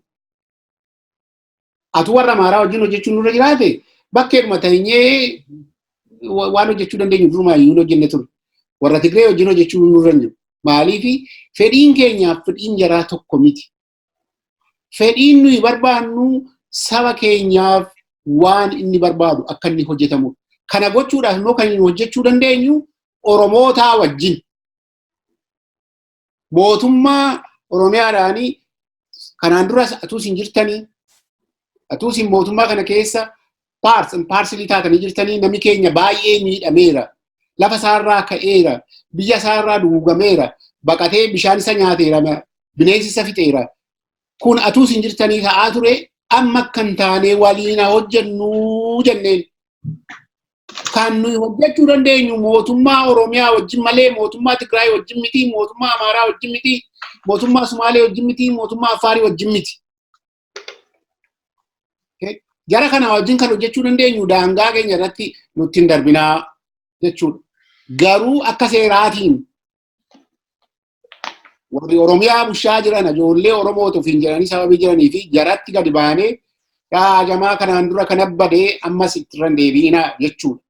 Atu warra Amaaraa wajjin hojjechuun nurra jiraate, bakkeedhuma teenyee waan hojjechuu dandeenyu durumaa iyyuu hojjenne ture. Warra Tigree wajjin hojjechuun nurra hin jiru. Maaliif? Fedhiin keenyaaf fedhiin jaraa tokko miti. Fedhiin nuyi barbaannu saba keenyaaf waan inni barbaadu akka inni hojjetamu. Kana gochuudhaaf immoo kan inni hojjechuu dandeenyu Oromootaa wajjin. Mootummaa Oromiyaadhaanii kanaan duras atuu isin jirtanii, atuu isin mootummaa kana keessa paarsilii taatanii jirtanii, namni keenya baay'ee miidhameera. Lafa isaarraa ka'eera. Biyya isaarraa dugugameera. Baqatee bishaan isa nyaateera. Bineensi isa fixeera. Kun atuu isin jirtanii ta'aa ture, amma akka hin taane waliin haa hojjennuu jenneen. Kan nuyi hojjechuu dandeenyu mootummaa Oromiyaa wajjin malee mootummaa Tigraay wajjin miti, mootummaa Amaaraa wajjin miti, mootummaa Sumaalee wajjin miti, mootummaa Affaarii wajjin miti. Jara kana wajjin kan hojjechuu dandeenyu daangaa keenya irratti nutti hin darbinaa jechuudha. Garuu akka seeraatiin warri Oromiyaa bushaa jiran ijoollee Oromootu ofiin jedhanii sababii jiranii fi jaratti gadi baanee, yaa jamaa, kanaan dura kan abbadee ammas itti deebi'inaa jechuudha.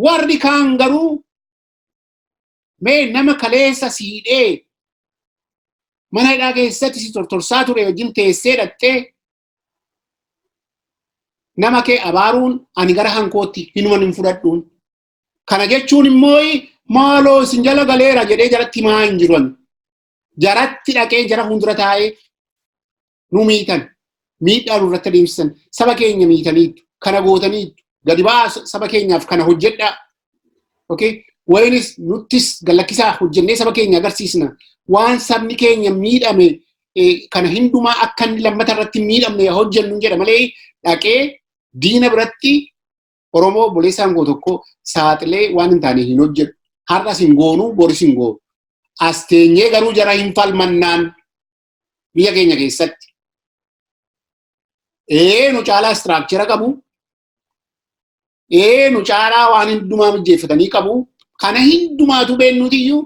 Warri kaan garuu mee nama kaleessa siidhee mana hidhaa keessatti si tortorsaa ture wajjin teessee dhattee nama kee abaaruun ani gara hankootti hinuman hin fudhadhuun. Kana jechuun immoo maaloo isin jala galeera jedhee jaratti himaa hin jiran. Jaratti dhaqee jara fuuldura taa'ee, nu miitan, miidhaa nurratti adeemsisan, saba keenya miitaniitu, kana gootaniitu, gadi ba'aa, saba keenyaaf kana hojjedhaa. Okay? Wayinis nuttis gallakkisaa, hojjennee saba keenya agarsiisna. Waan sabni keenya miidhame kana hundumaa akka inni lammata irratti miidhamne hojjennu jedha malee dhaqee diina biratti Oromoo obboleessaan koo tokko saaxilee waan hin taane hin hojjedhu. Har'as hin goonu, boris hin goonu. As teenyee garuu jara hin falmannaan biyya keenya keessatti. Ee, nu caalaa structure qabu. Ee, nu caalaa waan hundumaa mijeeffatanii qabu. Kana hundumaatu beennutiyyuu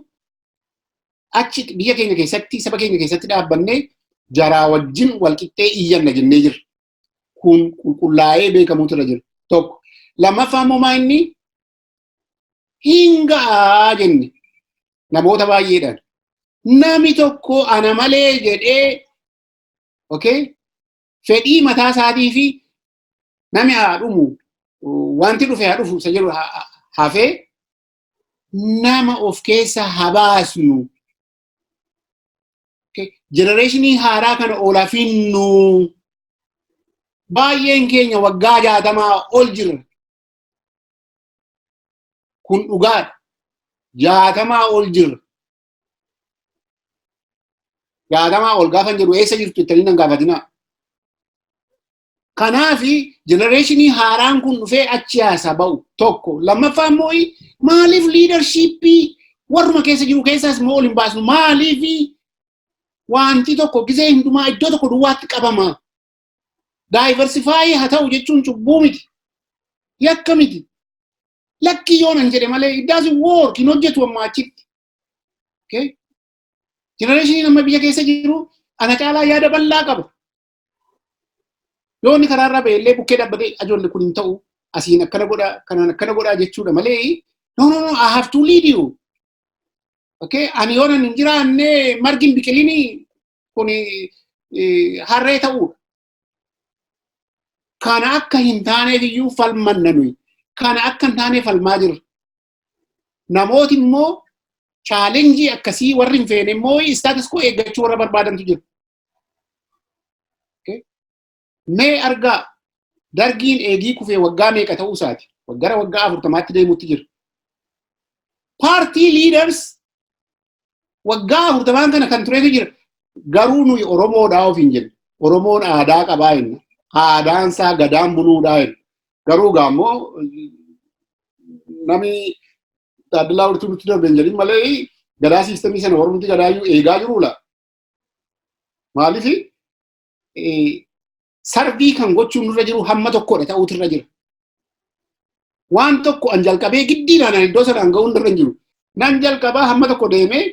achi biyya keenya keessatti, saba keenya keessatti dhaabbannee jaraa wajjin walqixxee iyyanna jennee jirra. Kun qulqullaa'ee beekamuutu irra jira. Tokko. Lammaffaa immoo maa inni hin ga'aa jenne namoota baay'eedhaan. Nami tokko ana malee jedhee, okay, fedhii mataa isaatii fi nami haa dhumu, wanti dhufe haa dhufu isa jedhu hafee nama of keessa haa baasnu. Generationii haaraa kana oolaa finnu. Baay'een keenya waggaa 60 ol jirra. Kun dhugaadha. 60 ol jirra. 60 ol gaafa jedhu eessa jirtu jettanii nan gaafatinaa. Kanaafi generationii haaraan kun dhufee achi haasaa ba'u tokko. Lammaffaa immoo maaliif leadershipii warruma keessa jiru keessaas immoo ol hin baasnu? Maaliif wanti tokko gizee hundumaa iddoo tokko duwwaatti qabama? Diversify haa ta'u jechuun cubbuu miti. Yakka miti. Lakkii yoonan jedhe malee it doesn't work, hin hojjetu ammaa achitti. Okay? Generationii nama biyya keessa jiru ana caalaa yaada bal'aa qaba. Yoo inni karaarra ba'e illee bukkee dhaabbatee, ajoolli kun hin ta'u, asiin akkana godhaa, kanaan akkana godhaa jechuudha malee, no, no, no, I have to lead you. Okay? Ani yoo nan hin jiraanne margi hin biqilini, kun harree ta'uudha. Kana akka hin taaneef iyyuu falmanna nuyi. Kana akka hin taaneef falmaa jirra. Namooti immoo challengeii akkasii warri hin feene immoo status quo eeggachuu warra barbaadantu jiru. Mee argaa, dargiin eegii kufee waggaa meeqa ta'uu isaati? Gara waggaa 40tti deemutti jira. Party leaders waggaa 40n kana kan turetu jira. Garuu nuyi Oromoodhaa of hin jennu. Oromoon aadaa qabaa jenna. Aadaan isaa gadaan buluudhaa jenna. Garuu gaammoo namni Taaddalaa Wirtuu nutti darbe hin jedhin malee gadaa systemii sana warri nuti gadaayyuu eegaa jiruula. Maaliif? Serve kan gochuun nurra jiru hamma tokkodha ta'uutu irra jira. Waan tokko an jalqabee giddiidhaan an iddoo sanaan ga'uun irra hin jiru. Nan jalqabaa hamma tokko deemee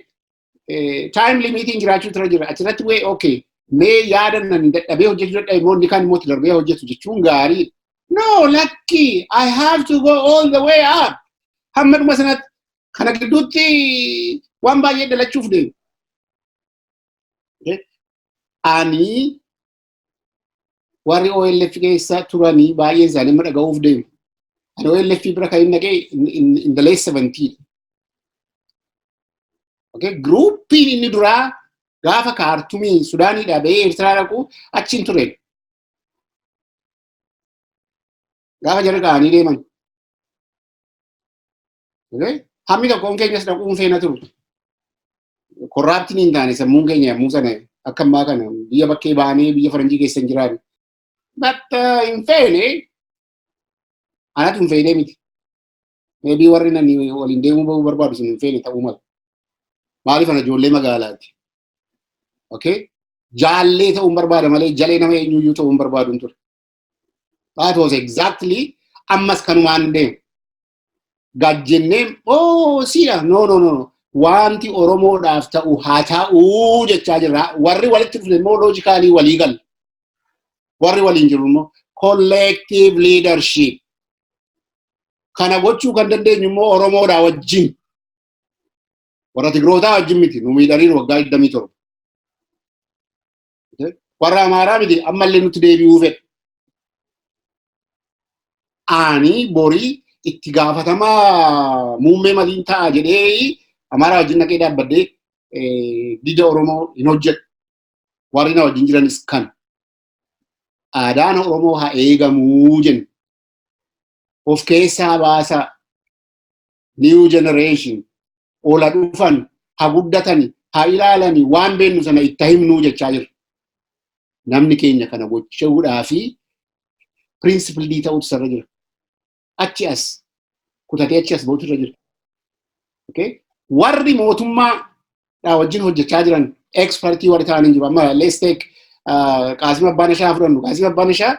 time limitiin jiraachuutu irra jira. Achirratti wee okay mee yaada nan dadhabee hojjechuu dadhabe immoo inni kaan immoo itti darbee hojjetu jechuun gaarii. No, lakki, I have to go all the way up. Hamma dhuma sanatti kana gidduutti waan baay'ee dalachuuf deemu. Ani warri OLF keessa turanii baay'een isaanii amma dhaga'uuf deemu. Ani OLF bira kan inni dhaqee in the late 70. Okay, groupiin inni duraa gaafa Kaartumii Sudaaniidhaa bahee Eertiraa dhaqu achiin ture. Gaafa jarri ka'anii deeman. Okay, hammi tokkoon keenyas dhaquun feena turu. Corruptiin hin taane sammuun keenya yommuu sana akka ammaa kana biyya bakkee baanee biyya faranjii keessa hin jiraanne. But hin feene, anatu hin feene miti. Maybe warri nani waliin deemuu bahuu barbaadu sun hin feene ta'uu mala. Maaliif ana ijoollee magaalaati. Okay? Jaallee ta'uu hin barbaada malee jalee nama eenyuyyuu ta'uu hin barbaadu hin ture. That was exactly ammas kanumaan deemu. Gajjennee oh siidha, no, no, no. Wanti Oromoodhaaf ta'u haa ta'uu jechaa jirra. Warri walitti dhufne immoo logically walii galu. Warri waliin jiru immoo collective leadership. Kana gochuu kan dandeenyu immoo Oromoodhaa wajjin. Warra Tigrootaa wajjin miti, nu miidhaniin waggaa 27. Warra Amaaraa miti, ammallee nutti deebi'uu fedha. Ani borii itti gaafatamaa muummee maliin ta'a jedhee Amaaraa wajjin dhaqee dhaabbadhee dida Oromoo hin hojjedhu. Warri na wajjin jiranis kan. Aadaan Oromoo haa eegamuu jennu. Of keessaa baasaa. New generation. Ola dhufan, haa guddatani, haa ilaalani, waan beennu sana itti himnuu jechaa jirra. Namni keenya kana gochuudhaa fi principled ta'utu sarara jira. Achi as kutatee achi as ba'utu irra jira. Okay? Warri mootummaa wajjin hojjechaa jiran expertii warri ta'anii jiru. Amma let's take Qaasim Abbaanishaa fudhannu. Qaasim Abbaanishaa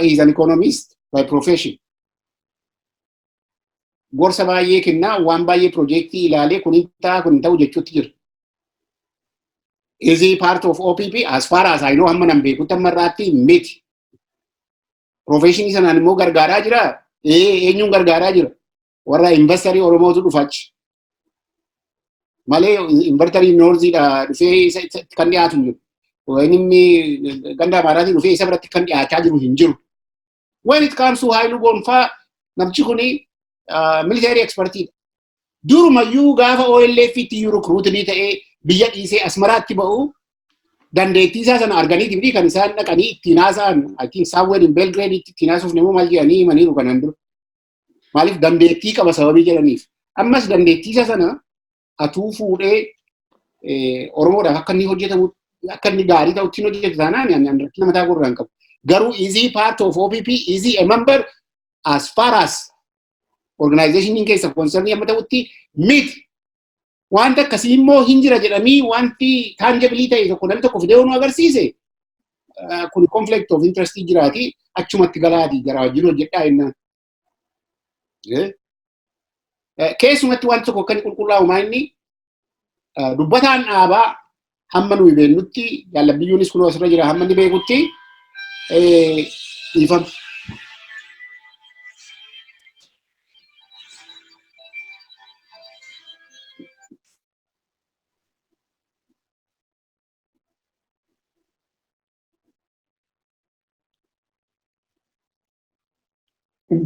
is an economist by profession. Gorsa baay'ee kennaa, waan baay'ee piroojeektii ilaalee kun hin ta'a, kun hin ta'u jechuutti jira. Is he part of OPP? As far as I know, hamma nan beekutti amma irraatti miti. Professionii sanaan immoo gargaaraa jira. Eenyuun gargaaraa jira? Warra investorii Oromootu dhufa achi. Malee investorii Northiidha dhufee isa kan dhiyaatu hin jiru. Inni ganda Amaaraatiin dhufee isa biratti kan dhiyaachaa jiru hin jiru. When it comes to Haayiluu Gonfaa, namichi kuni military expertiidha. Durumayyuu gaafa OLF itti recruitinii ta'ee biyya dhiisee Asmaraatti ba'u dandeettii isaa sana arganiiti miti kan isaan dhaqanii ittiin haasa'an. I think somewhere in Belgrade ittiin haasuuf immoo maal jedhanii himaniiru kanaan dura. Maaliif dandeettii qaba sababii jedhaniif. Ammas dandeettii isaa sana atuu fuudhee Oromoodhaaf akka inni hojjetamu, akka inni gaarii ta'utti hojjetu taanaan ani rakkina mataa gurraan qabu. Garuu is he part of OPP? Is he a member? As far as organizationiin keessa concernii amma ta'utti miti. Wanta akkasii immoo hin jira jedhamii wanti tangible ta'e tokko namni tokko fidee nu agarsiise kun conflict of interest jiraati, achumatti galaati gara wajjin hojjedhaa jennaan. Keessumatti wanti tokko akka inni qulqullaa'u maa inni dubbataan dhaabaa hamma nuyi beeknutti jaallabiyyuunis kunoo asirra jira, hamma inni beekutti dhiifama.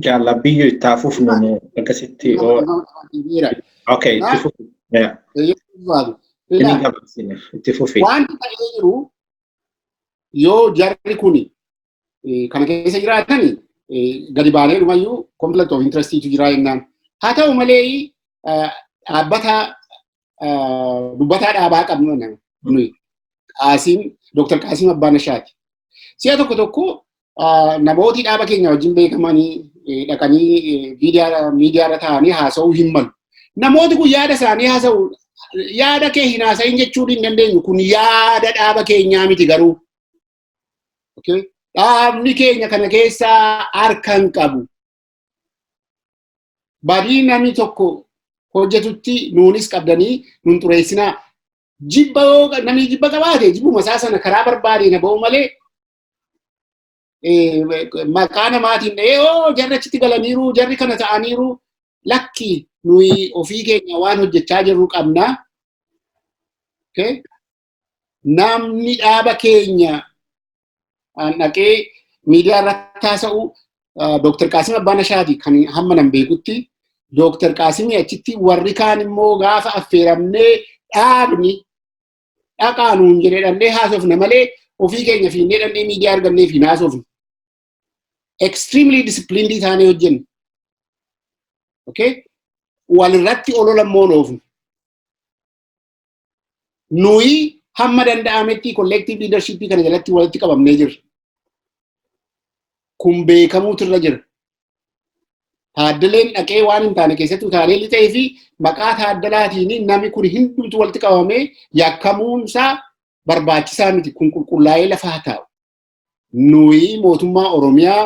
Jaallabiyyuu itti hafuuf nu akkasitti. Okay, itti fufi. Inni gabaabsine itti fufi. Wanti ta'ee jiru yoo jarri kuni kana keessa jiraatan gadi baanee dhumayyuu conflict of interestiitu jira jennaan. Haa ta'u malee dhaabbata dubbataa dhaabaa qabnu nuyi Qaasim, Dr. Qaasim Abbaanashaati. Si'a tokko tokko namooti dhaaba keenya wajjin beekamanii dhaqanii miidiyaarra taa'anii haasa'uu hin malu. Namooti kun yaada isaanii haasa'u, yaada kee hin haasa'in jechuun hin dandeenyu. Kun yaada dhaaba keenyaa miti garuu. Dhaabni keenya kana keessaa harka hin qabu. Badii namni tokko hojjetutti nuunis qabdanii nun xureessinaa. Jibba yoo namni jibba qabaate jibbuma isaa sana karaa barbaade na ba'u malee maqaa namaatiin dha'ee oo jarri achitti galaniiru jarri kana ta'aniiru lakki nuyi ofii keenya waan hojjechaa jirru qabna. Namni dhaaba keenya dhaqee miidiyaa irratti haasa'u Dr. Qaasim Abbaanashaati kan hamma nan beekutti. Dr. Qaasimii achitti warri kaan immoo gaafa affeeramnee dhaabni dhaqaa nuun jedhee dhannee haasofna malee ofii keenya fiinnee dhannee miidiyaa argannee fi haasofna. Extremely disciplined taanee hojjenna. Okay? Walirratti olola immoo oofnu. Nuyi hamma danda'ametti collective leadership kana jalatti walitti qabamnee jirra. Kun beekamuutu irra jira. Taaddaleen dhaqee waan hin taane keessattuu taalee lixee fi maqaa taaddalaatiin namni kun hundumtu walitti qabamee yakkamuunsaa barbaachisaa miti. Kun qulqullaa'ee lafa haa taa'u. Nuyi mootummaa Oromiyaa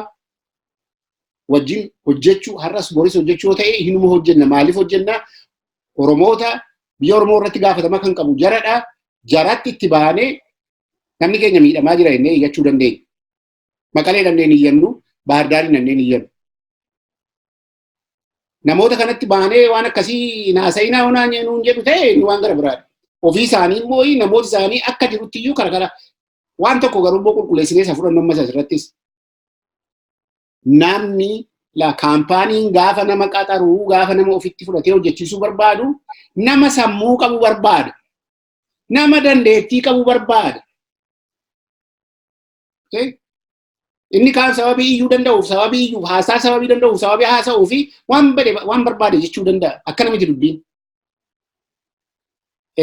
wajjin hojjechuu har'as boris hojjechuu yoo ta'e hinuma hojjenna. Maaliif hojjenna? Oromoota biyya Oromoo irratti gaafatama kan qabu jaradha. Jaratti itti baanee namni keenya miidhamaa jira jennee iyyachuu dandeenya. Maqalee dhannee hin iyyannu, Baahirdaariin dhannee hin iyyannu. Namoota kanatti baanee waan akkasii naasa'inaa onaa nuun jedhu ta'e inni waan gara biraadha. Ofii isaanii immoo namoota isaanii akka jirutti iyyuu kara kara waan tokko garuu immoo qulqulleessinee isa fudhannu ammas asirrattis. Namni la kaampaaniin gaafa nama qaxaruu gaafa nama ofitti fudhatee hojjechiisuu barbaadu nama sammuu qabu barbaada. Nama dandeettii qabu barbaada. Inni kaan sababii iyyuu danda'uuf, sababii iyyuuf, haasaa sababii danda'uuf, sababii haasa'uu fi waan bade waan barbaade jechuu danda'a. Akkana miti dubbiin.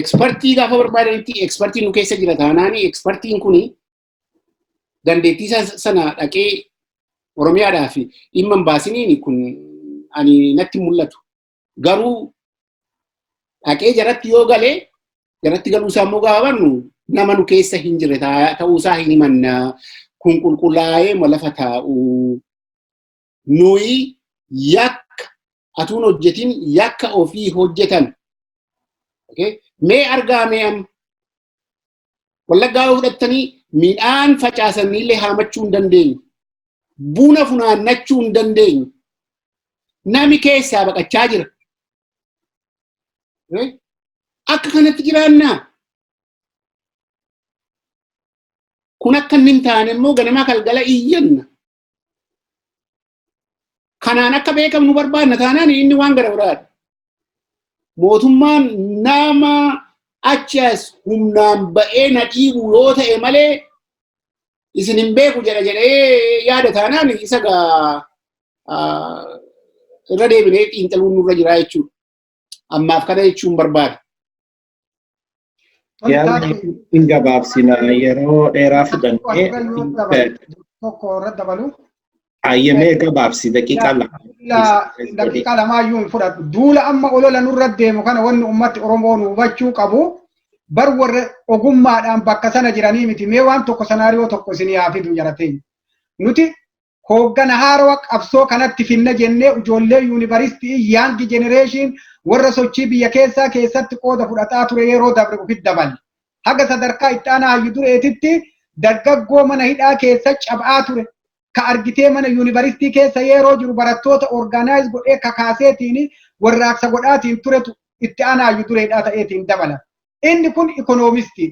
Ekspertii gaafa barbaadanitti ekspertiin nu keessa jira taanaani ekspertiin kuni dandeettii sana dhaqee Oromiyaadhaaf dhimma hin baasiniin kun ani natti mul'atu. Garuu dhaqee jaratti yoo galee jaratti galuu isaa immoo gaafa barnu nama nu keessa hin jirre ta'uusaa hin himanna. Kun qulqullaa'ee lafa taa'u. Nuyi yakka atuun hojjetin yakka ofii hojjetan. Mee argaa mee amma Wallaggaa yoo fudhattanii midhaan facaasaniillee haamachuu hin dandeenyu. Buna funaannachuu hin dandeenyu. Nami keessaa baqachaa jira. Akka kanatti jiraannaa. Kun akka inni hin taane immoo ganamaa galgala iyyanna. Kanaan akka beekamnu barbaadna taanaan inni waan gara biraadha. Mootummaan nama achi as humnaan ba'ee na dhiibu yoo ta'e malee isin hin beeku jedha jedhee yaada taanaan isa gaa irra deebinee xiinxaluun nurra jira jechuudha. Ammaaf kana jechuun barbaada. Yaadni hin gabaabsina yeroo dheeraa fudhannee tokko irratti dabalu. Ayyamee gabaabsi daqiiqaa lama. Daqiiqaa lamaayyuu hin fudhadhu. Duula amma olola nurra deemu kana wanni ummatti Oromoo nu hubachuu qabu bar warra ogummaadhaan bakka sana jiranii miti. Mee waan tokko sanaariyoo tokko isin haa fidu jarateen. Nuti hooggana haarawaa qabsoo kanatti finna jennee ijoollee yuunivarsiitii young generation warra sochii biyya keessaa keessatti qooda fudhataa ture yeroo dabre ofitti daballe. Haga sadarkaa itti aanaa hayyu dureetitti dargaggoo mana hidhaa keessa cabaa ture. Ka argitee mana yuunivarsiitii keessa yeroo jiru barattoota organize godhee kakaaseetiin warraaqsa godhaatiin turetu itti aanaa hayyu dureedhaa ta'eetiin dabala. Inni kun ikoonomistii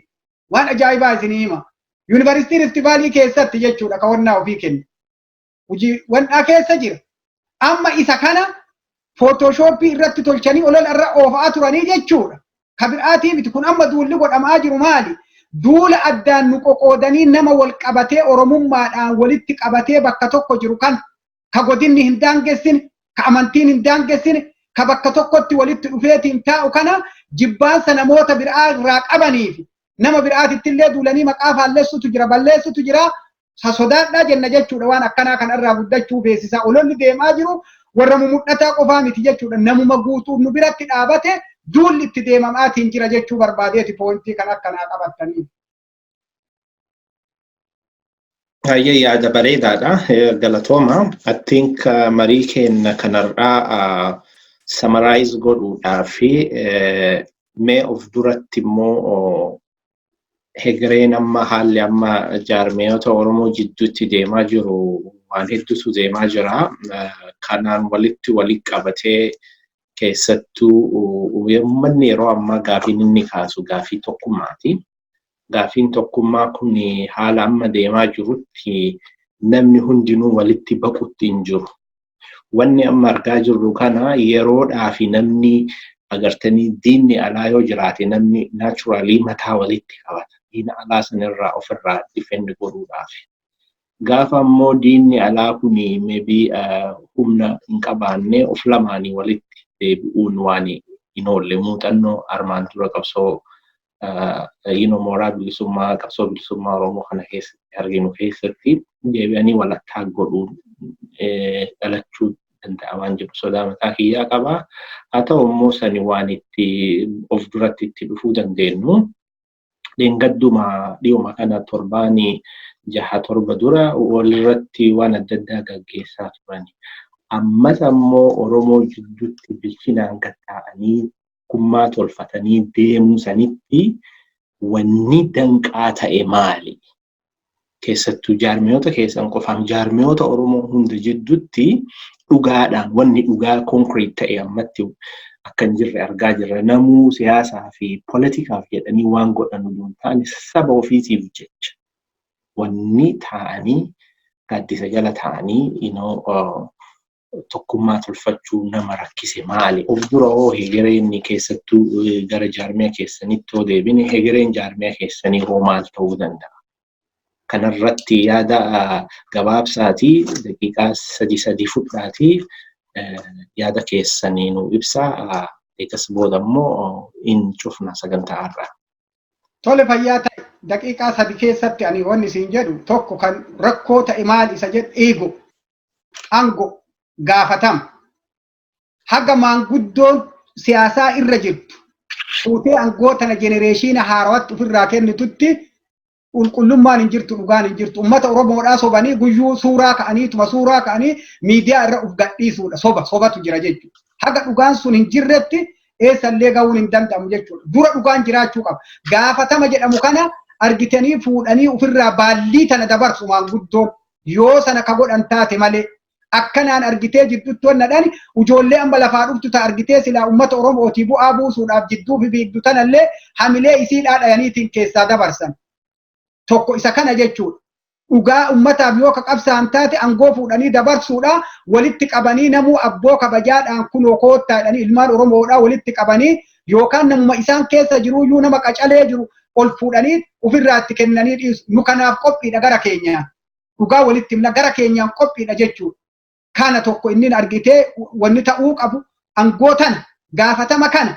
waan ajaa'ibaa isinii hima. Yuunivarsiitii Rift Valley keessatti jechuudha ka wannaa ofii kennu. Hojii wannaa keessa jira. Amma isa kana footooshooppii irratti tolchanii olola irra oofaa turanii jechuudha. Ka biraatii miti kun amma duulli godhamaa jiru maali? Duula addaan nu qoqoodanii nama wal qabatee Oromummaadhaan walitti qabatee bakka tokko jiru kan ka godinni hin daangessine, ka amantiin hin daangessine, ka bakka tokkotti walitti dhufeetiin taa'u kana jibbaansa namoota biraa irraa qabaniif nama biraatitti illee duulanii maqaa faallessutu jira, balleessutu jira. Sodaadhaa jenna jechuudha waan akkanaa kanarraa guddachuu beeksisaa. Ololli deemaa jiru warra mumudhataa qofaa miti jechuudha. Namuma guutuu nu biratti dhaabate duulli itti deemamaatiin jira jechuu barbaadeeti poointii kan akkanaa qabattanii. Hayyee, yaada bareedaadha. Galatooma. I think marii keenya kanarraa summarize godhuudhaa fi mee of duratti immoo hegereen amma haalli amma jaarmiyoota Oromoo jidduutti deemaa jiru waan hedduutu deemaa jira. Kanaan walitti walitti qabatee keessattuu uummanni yeroo ammaa gaafiin inni kaasu gaafii tokkummaati. Gaafiin tokkummaa kun haala amma deemaa jirutti namni hundinuu walitti baqutti hin jiru. Wanni amma argaa jirru kana yeroodhaa fi namni agartanii diinni alaa yoo jiraate namni naturally mataa walitti qabata. Diina alaa sanirraa ofirraa defend godhuudhaaf. Gaafa ammoo diinni alaa kun maybe humna hin qabaanne, of lamaanii walitti deebi'uun waan hin oolle. Muuxannoo armaan dura qabsoo mooraa bilisummaa, qabsoo bilisummaa Oromoo kana keessatti arginu keessatti deebi'anii walakkaa godhuun dhalachuu danda'a waan jedhu sodaa mataa kiyyaa qaba. Haa ta'u immoo sani waan itti of duratti itti dhufuu dandeenyu. Dheengadduma dhiyuma kana torbaanii 6-7 dura walirratti waan adda addaa gaggeessaa turani. Ammas ammoo Oromoo jidduutti bilchinaan gatta'anii kummaa tolfatanii deemuu sanitti wanni danqaa ta'e maali? Keessattuu jaarmiyoota keessan qofaan jaarmiyoota Oromoo hunda jidduutti dhugaadhaan wanni dhugaa concrete ta'e ammatti akka hin jirre argaa jirra. Namuu siyaasaa fi poolitikaaf jedhanii waan godhan osoo hin taane, saba ofiitiif jecha wanni taa'anii gaaddisa jala taa'anii tokkummaa tolfachuu nama rakkise maali? Of dura hoo hegereen keessattuu gara jaarmiyaa keessanitti hoo deebine, hegereen jaarmiyaa keessanii hoo maal ta'uu danda'a? Kanarratti yaada gabaabsaatii daqiiqaa 3 3 fudhaatii yaada keessanii nu ibsaa. Eegas booda immoo in cufna sagantaa har'aa. Tole, fayyaa ta'e. Daqiiqaa 3 keessatti ani wanni isin jedhu tokko, kan rakkoo ta'e maal isa jedhu, eego ango gaafatama. Haga maanguddoon siyaasaa irra jirtu fuutee aangoo tana generation haarawatti ofirraa kennitutti qulqullummaan hin jirtu, dhugaan hin jirtu. Uummata Oromoodhaa sobanii guyyuu suuraa ka'aniituma suuraa ka'anii miidiyaa irra uf gadhiisuudha. Soba sobatu jira jechuudha. Haga dhugaan sun hin jirretti eessallee ga'uun hin danda'amu jechuudha. Dura dhugaan jiraachuu qaba. Gaafatama jedhamu kana argitanii fuudhanii ofirraa baallii tana dabarsu maanguddoon yoo sana ka godhan taate malee, akkanaan argitee jidduutti wanna dhani ijoollee amma lafaa dhuftu ta argitee silaa uummata Oromootii bu'aa buusuudhaaf jidduu fi fiigdu tanallee hamilee isiidhaa dhayaniitiin keessaa dabarsan. Tokko isa kana jechuudha. Dhugaa uummataaf yoo ka qabsaan taate, aangoo fuudhanii dabarsuudha. Walitti qabanii namuu abboo kabajaadhaan kunoo koottaadhanii ilmaan Oromoodhaa walitti qabanii, yookaan namuma isaan keessa jiruyyuu nama qacalee jiru ol fuudhanii ofirraa itti kennanii dhiisu. Nu kanaaf qophiidha gara keenyaan. Dhugaa walitti himna, gara keenyaan qophiidha jechuudha. Kana tokko inni argitee wanni ta'uu qabu, aangoo tana gaafatama kana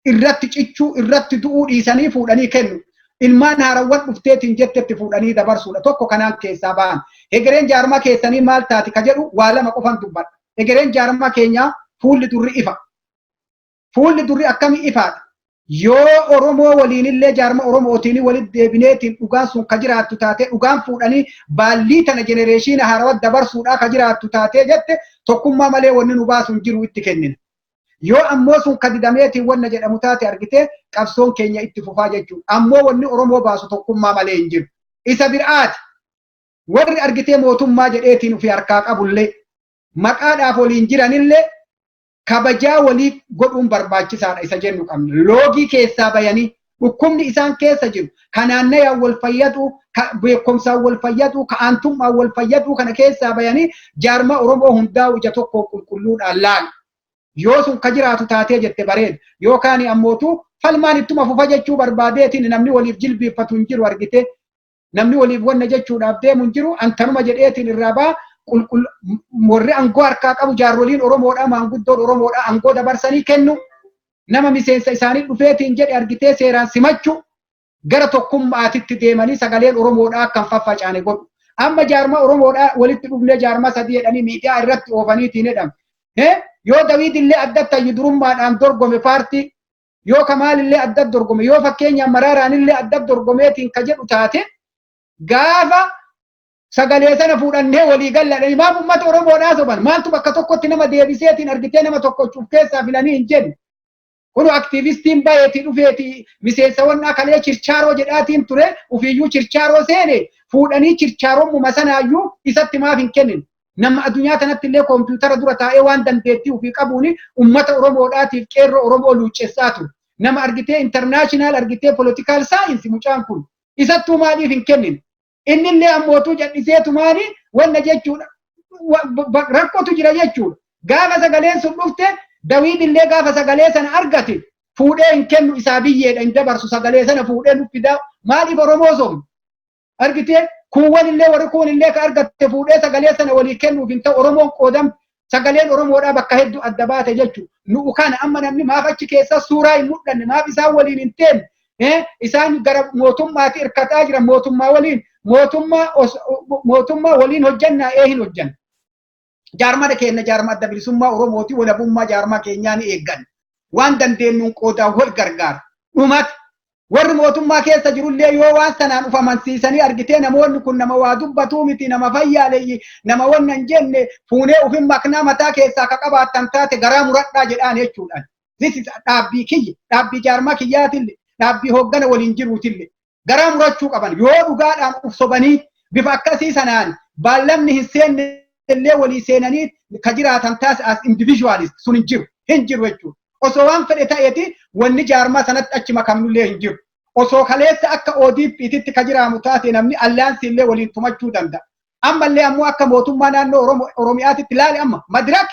irratti cichuu, irratti du'uu dhiisanii fuudhanii kennu. Ilmaan haarawwan dhufteetiin jettetti fuudhanii dabarsuudha. Tokko kanaan keessaa ba'an. Egereen jaarmaa keessanii maal taati ka jedhu, waa lama qofan dubbadha. Egereen jaarmaa keenyaa fuulli durri ifa. Fuulli durri akkamii ifaadha? Yoo Oromoo waliinillee jaarma Oromootiin walitti deebineetiin dhugaan sun ka jiraattu taate, dhugaan fuudhanii baallii tana generation haarawaa dabarsuudhaa ka jiraattu taatee jette, tokkummaa malee wanni nu baasu hin jiru, itti kennina. Yoo ammoo sun ka didameetiin wanna jedhamu taate, argitee qabsoon keenya itti fufaa jechuudha. Ammoo wanni Oromoo baasu tokkummaa malee hin jiru. Isa biraati. Warri argitee mootummaa jedheetiin ofii harkaa qabullee maqaadhaaf waliin jiranillee kabajaa walii godhuun barbaachisaadha isa jennu qabna. Loogii keessaa bayanii dhukkubni isaan keessa jiru kanaannayaan wal fayyadu, beekumsaan wal fayyadu, ka'aantummaan wal fayyadu kana keessaa bayanii jaarmaa Oromoo hundaa'u ija tokko qulqulluudhaan laalu. Yoo sun ka jiraatu taatee jette bareeda. Yookaan ammootu falmaan ittuma fufa jechuu barbaadeetiin namni waliif jilbiiffatu hin jiru argite. Namni waliif wanna jechuudhaaf deemu hin jiru. Antanuma jedheetiin irraa ba'a. Warri aangoo harkaa qabu, jaarroliin Oromoodha, maanguddoon Oromoodha, aangoo dabarsanii kennu. Nama miseensa isaanii dhufeetiin jedhe argitee seeraan simachuu, gara tokkummaatitti deemanii sagaleen Oromoodha akka hin faffacaane godhu. Amma jaarmaa Oromoodha walitti dhufnee jaarmaa sadii jedhanii miidiyaa irratti oofaniitiin jedhame. Yoo Dawiid illee addatti hayyu durummaadhaan dorgome paartii, yoo Kamaal illee addatti dorgome, yoo fakkeenyaaf Maraaraan illee addatti dorgomeetiin ka jedhu taate, gaafa Sagalee sana fuudhannee walii galladhanii maaf uummata Oromoodhaa soban? Maaltu bakka tokkotti nama deebiseetiin argitee nama tokko cuuf keessaa filanii hin jennu? Kunu aktiivistiin bayeetii dhufeeti miseensa wannaa kalee chirchaaroo jedhaatiin ture, ufiiyyuu chirchaaroo seene fuudhanii chirchaarommuma sanaayyuu isatti maaf hin kennin? Nama addunyaa tanatti illee koompiyuutara dura taa'ee waan dandeettii ofii qabuun uummata Oromoodhaatiif qeerroo Oromoo luuccessaa ture. Nama argitee international argitee political science mucaan kun isattuu maaliif hin kennin? Innillee ammootuu jal'iseetu maali wanna jechuudha. Rakkootu jira jechuudha. Gaafa sagaleen sun dhufte, Dawiid illee gaafa sagalee sana argate fuudhee hin kennu, isaa biyyeedha hin dabarsu, sagalee sana fuudhee nu fidaa. Maaliif Oromoo sobnu? Argitee kuuwwan illee warri kuun illee ka argatte fuudhee sagalee sana walii kennuuf hin ta'u. Oromoon qoodam sagaleen Oromoodhaa bakka hedduu adda baate jechuudha. Nu kana amma namni maaf achi keessa suuraa hin mul'anne? Maaf isaan waliin hin teenne? Isaan gara mootummaatti hirkataa jiran. Mootummaa waliin, mootummaa waliin hojjannaa ee hin hojjanne. Jaarmada keenya, jaarma Adda Bilisummaa Oromooti, walabummaa jaarmaa keenyaa ni eegganna. Waan dandeenyuun qoodaa wal gargaara. Dhumati warri mootummaa keessa jirullee yoo waan sanaan uf amansiisanii argitee namoonni kun nama waa dubbatuu miti, nama fayyaaleeyyi, nama wanna hin jenne fuunee ufin maknaa mataa keessaa ka qabaattan taate garaa muradhaa jedhaan jechuudhaan. This is dhaabbii kiyya, dhaabbii jaarmaa kiyyaatillee, dhaabbii hooggana waliin jiruutillee. Garaa murachuu qaban yoo dhugaadhaan uf sobanii bifa akkasii sanaan baallamni hin seenne illee walii seenanii ka jiraatan taas as individualist sun hin jiru, hin jiru jechuudha. Osoo waan fedhe ta'eeti wanni jaarmaa sanatti achi makamnullee hin jiru. Osoo kaleessa akka ODP'titti ka jiraamu taate namni alliance illee waliin tumachuu danda'a. Ammallee ammoo akka mootummaa naannoo Oromiyaatitti ilaali, amma Madirak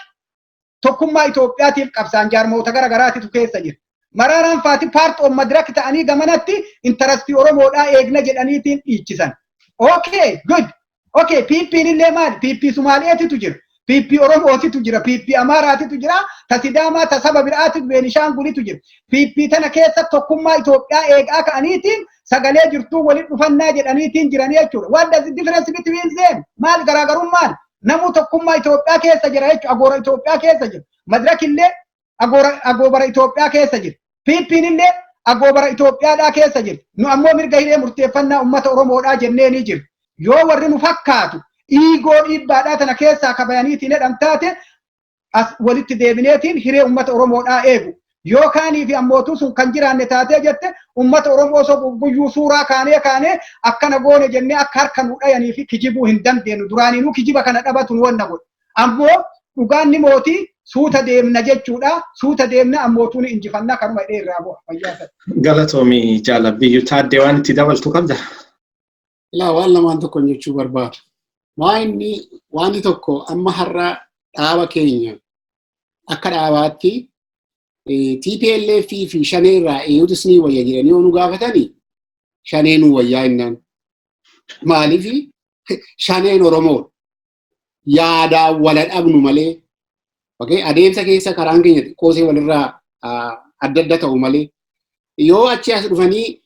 tokkummaa Itoophiyaatiif qabsaan jaarmoota gara garaatitu keessa jira. Maraaraan faati part of Madirak ta'anii gamanatti interest Oromoodhaa eegna jedhaniitiin dhiichisan. Okay, good. Okay, PP'n illee maali? PP Sumaaleetitu jira. PP Oromootitu jira. PP Amaaraatitu jira. Ta Sidaamaa, ta saba biraatitu, Beenishaangulitu jira. PP tana keessa tokkummaa Itoophiyaa eegaa ka'aniitiin sagalee jirtuu waliin dhufannaa jedhaniitiin jiranii jechuudha. What does the difference between them? Maal garaagarummaan? Namuu tokkummaa Itoophiyaa keessa jira jechuudha. Agoora Itoophiyaa keessa jira. Madirak illee agoobara Itoophiyaa keessa jira. PP'n illee agoobara Itoophiyaadhaa keessa jira. Nu ammoo mirga hiree murteeffannaa uummata Oromoodhaa jennee ni jira. Yoo warri nu fakkaatu dhiigoo dhiibbaadhaa tana keessaa kabayaniitiin jedhan taate as walitti deebineetiin hiree uummata Oromoodhaa eegu. Yoo kaanii fi ammootuu sun kan jiraanne taatee jette, uummata Oromoo sobuuf guyyuu suuraa kaanee kaanee akkana goone jennee akka harka nu dhayanii fi kijibuu hin dandeenyu. Duraaniinuu kijiba kana dhabatu nu wanna godhu. Ammoo dhugaan ni mootii, suuta deemna jechuudha. Suuta deemna, ammootuu ni injifannaa, kanuma hidhee irraa bu'a. Fayyaa ta'e. Galatoomii jaalabbiyyuu. Taaddee, waan itti dabaltu qabda? Ilaa, waan lamaan tokko jechuu barbaada. Waa inni wanti tokko amma har'a dhaaba keenya akka dhaabaatti TPLF fi Shanee irraa eenyutu isinii wayya jedhanii yoo nu gaafatanii, Shanee nu wayyaa jennaan. Maaliif? Shaneen Oromoodha. Yaadaan wala dhabnu malee adeemsa keessa karaan keenya xiqqoosee walirraa adda adda ta'u malee, yoo achi as dhufanii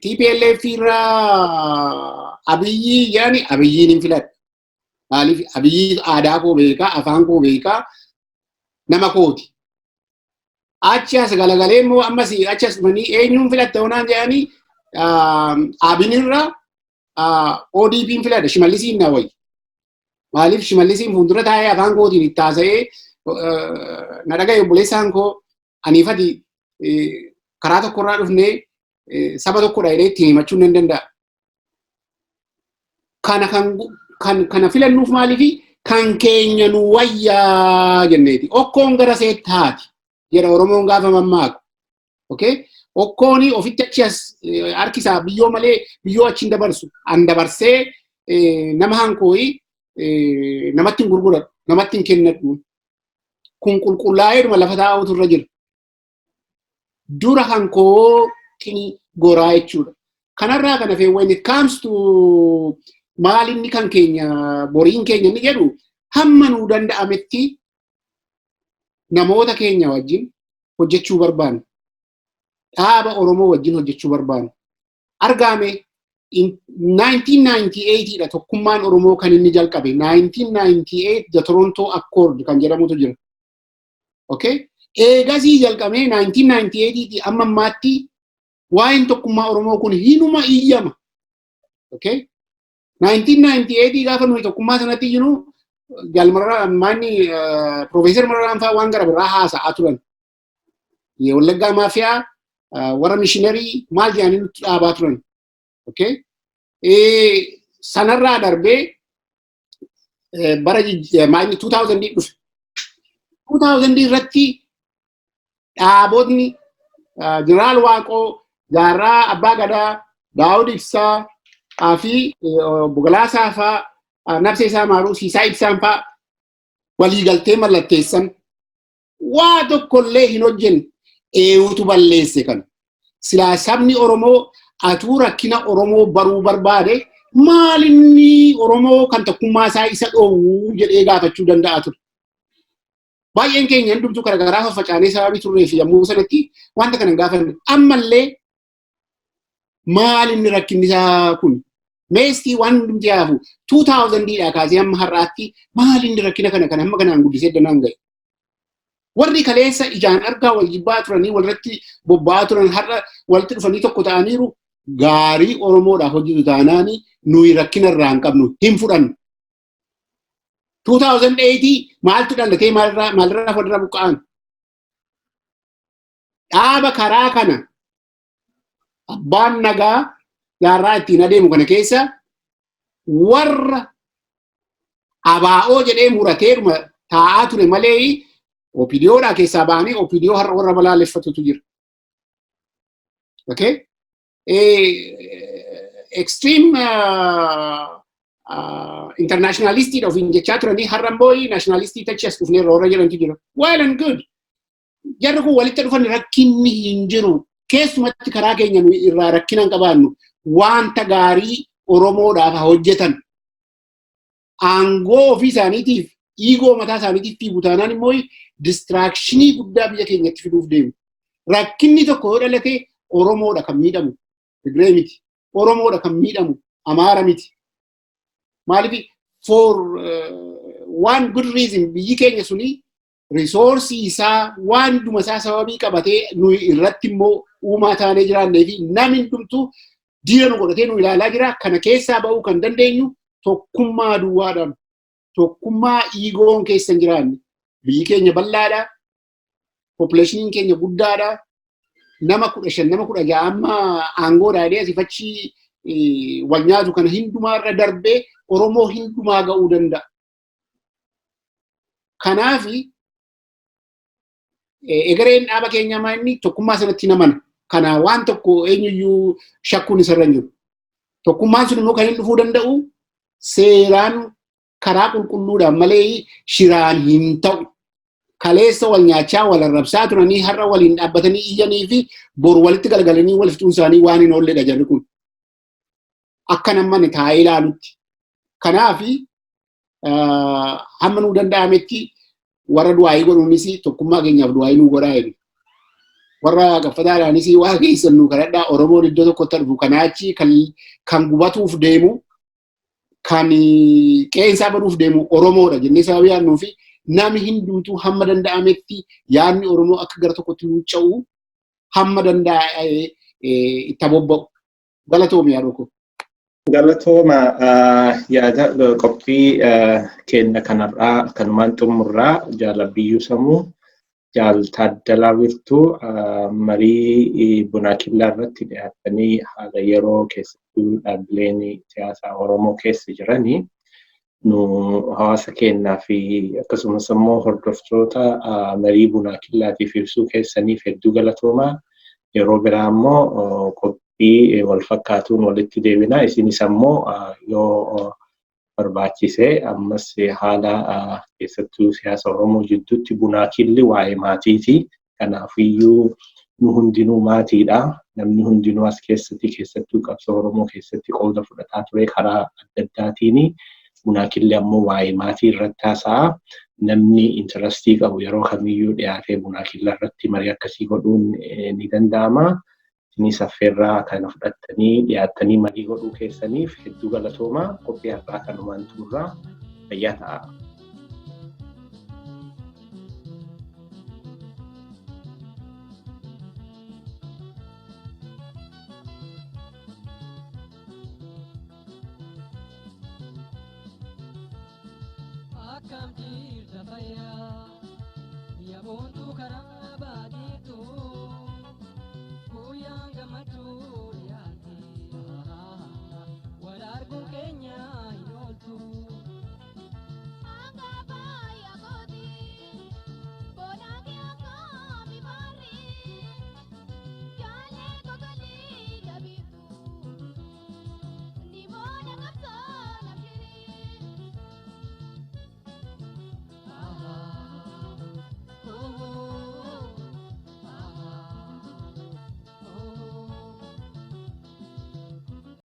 TPLF irraa Abiyyii jedhani, Abiyyiin hin filadha. Maaliif? Abiyyi aadaa koo beekaa, afaan koo beekaa, nama kooti. Achi as galagalee immoo ammas achi as dhufanii eenyuun filatta yoonaan jedhanii, Abinirra ODP'n filadha, Shimallisiin na wayya. Maaliif? Shimallisiin fuuldura taa'ee afaan kootiin itti haasa'ee na dhagaye, obboleessaan koo aniifati karaa tokkorraa dhufnee saba tokkodha jedhee ittiin himachuu nan danda'a. Kana kan kana filannuuf maaliifi kan keenya nu wayyaa jenneeti. Okkoon gara seettaati jedha Oromoon gaafa mammaaku. Okay? Okkooni ofitti achi as harkisaa biyyoo malee biyyoo achi hin dabarsu. An dabarsee nama hankooyi namatti hin gurguradhu, namatti hin kennadhu. Kun qulqullaa'eedhuma lafa taa'utu irra jira. Dura hankoo goraa jechuudha. Kanarraa kan hafe, when it comes to maal inni kan keenya boriin keenya inni jedhu, hamma nuu danda'ametti namoota keenya wajjin hojjechuu barbaanna. Dhaaba Oromoo wajjin hojjechuu barbaanna. Argaame 1998 dha tokkummaan Oromoo kan inni jalqabe. 1998 the Toronto Accord kan jedhamutu jira. Okay? Eegasii jalqabee 1998 amma ammaatti waa'een tokkummaa Oromoo kun hinuma iyyama. Okay? 1998 gaafa nuyi tokkummaa sanatti jiru Jaal Manni Piroofeesar Mararaan fa'aa waan gara biraa haasa'aa turan. Wallaggaa maafiyaa warra mishiinarii maal jedhanii nutti dhaabaa turan. Okay? Sanarraa darbee bara maanni 2000 dhufe. 2000 irratti dhaabotni Jeneraal Waaqoo, Jaarraa Abbaa Gadaa, Daawud Ibsaa fi Bogalaasaa fa'aa, Nabsee isaa Maaruu, Siisaa Ibsaan fa'aa waliigaltee mallatteessan waa tokkollee hin hojjenne eenyutu balleesse kana. Silaa sabni Oromoo atuu rakkina Oromoo baruu barbaade maalinni Oromoo kan tokkummaa isaa isa dhoowwuu jedhee gaafachuu danda'a ture. Baay'een keenya hundumtuu garagaraa faffacaanee sababii turree fi yommuu sanatti wanta kana hin gaafanne. Ammallee maalinni rakkinni isaa kun? Meestii waan hundumti haafu 2000 dhaa kaasee hamma har'aatti maalinni rakkina kana kan hamma kanaan guddisee danaan ga'e. Warri kaleessa ijaan argaa wal jibbaa turanii walirratti bobba'aa turan har'a walitti dhufanii tokko ta'aniiru gaarii Oromoodhaaf hojjetu taanaani nuyi rakkina irraa hin qabnu hin fudhannu. 2008 maaltu dhalatee maalirraa walirraa buqqa'an? Dhaaba karaa kana abbaan nagaa jaarraa ittiin adeemu kana keessa warra abaa'oo jedhee murateedhuma taa'aa ture malee OPDOdhaa keessaa ba'anii OPDO har'a warra balaaleffatutu jira. Okay? Extreme internationalistiidha ofiin jechaa turanii har'a immoo nationalistii tachi as dhufnee warra jedhantu jira. Well and good. Jarri kun walitti dhufan rakkinni hin jiru. Keessumatti karaa keenya nu irraa rakkina hin qabaannu. Wanta gaarii Oromoodhaaf hojjetan. Aangoo ofii isaaniitiif, ego mataa isaaniitiif fiigu taanaan immoo distractionii guddaa biyya keenyatti fiduuf deemu. Rakkinni tokko yoo dhalate Oromoodha kan miidhamu. Tigree miti. Oromoodha kan miidhamu. Amaara miti. Maaliif for one good reason biyyi keenya suni resourceii isaa waan dhuma isaa sababii qabatee nuyi irratti immoo uumaa taanee jiraannee fi namni hundumtuu diina nu godhatee nu ilaalaa jira. Kana keessaa ba'uu kan dandeenyu tokkummaa duwwaadhaan, tokkummaa egoon keessa hin jiraanne. Biyyi keenya bal'aadha. Populationiin keenya guddaadha. Nama 15 nama 16 amma aangoodhaa jedhee asii fachi wal nyaatu kana hundumaarra darbee Oromoo hundumaa ga'uu danda'a. Kanaafi egereen dhaaba keenyaa maa inni tokkummaa sanatti namana. Kana waan tokko eenyuyyuu shakkuun isarra hin jiru. Tokkummaan sun immoo kan inni dhufuu danda'u seeraan karaa qulqulluudhaan malee shiraan hin ta'u. Kaleessa wal nyaachaa wal arrabsaa turanii har'a waliin dhaabbatanii iyyanii fi boru walitti galgalanii wal fixuun isaanii waan hin oolledha jarri kun. Akka namni taa'ee ilaalutti. Kanaafi hamma nuu danda'ametti warra du'aayii godhuunis tokkummaa keenyaaf du'aayii nuu godhaa jedhu. Warra gaffataadhaanis waa keessan nuu kadhadhaa Oromoon iddoo tokkotti dhufu kanaachi kan gubatuuf deemu kan qeensaa baduuf deemu Oromoodha jennee sababii yaadnuu fi namni hundumtuu hamma danda'ametti yaadni Oromoo akka gara tokkotti luucca'u hamma danda'e itti bobba'u. Galatoomi yaaduu koo. Galatooma yaada qophii keenya kanarraa kanumaan xumurraa Jaalabbiyyuu Samuu, Jaal Taaddalaa Wirtuu marii Bunaa Killaa irratti dhiyaatanii haala yeroo keessattuu dhaabbileen siyaasaa Oromoo keessa jiranii nu hawaasa keenyaa fi akkasumas immoo hordoftoota marii Bunaa Killaatiif ibsuu keessaniif hedduu galatoomaa. Yeroo biraa immoo qophii wal fakkaatuun walitti deebina. Isinis ammoo yoo barbaachise ammas haala keessattuu siyaasa Oromoo jidduutti Bunaa Killi waa'ee maatiiti. Kanaafiyyuu nu hundinuu maatiidha. Namni hundinuu as keessatti keessattuu qabsoo Oromoo keessatti qooda fudhataa ture karaa adda addaatiini. Bunaa Killi ammoo waa'ee maatii irratti haasa'a. Namni interestii qabu yeroo kamiyyuu dhiyaatee Bunaa Killa irratti marii akkasii godhuun ni danda'ama. Isinis affeerraa kana fudhattanii dhiyaattanii marii godhuu keessaniif hedduu galatoomaa. Qophii har'aa kanumaan xumurraa fayyaa ta'a. Akkam jirta fayyaa, yaboontuu karaa baadiitu.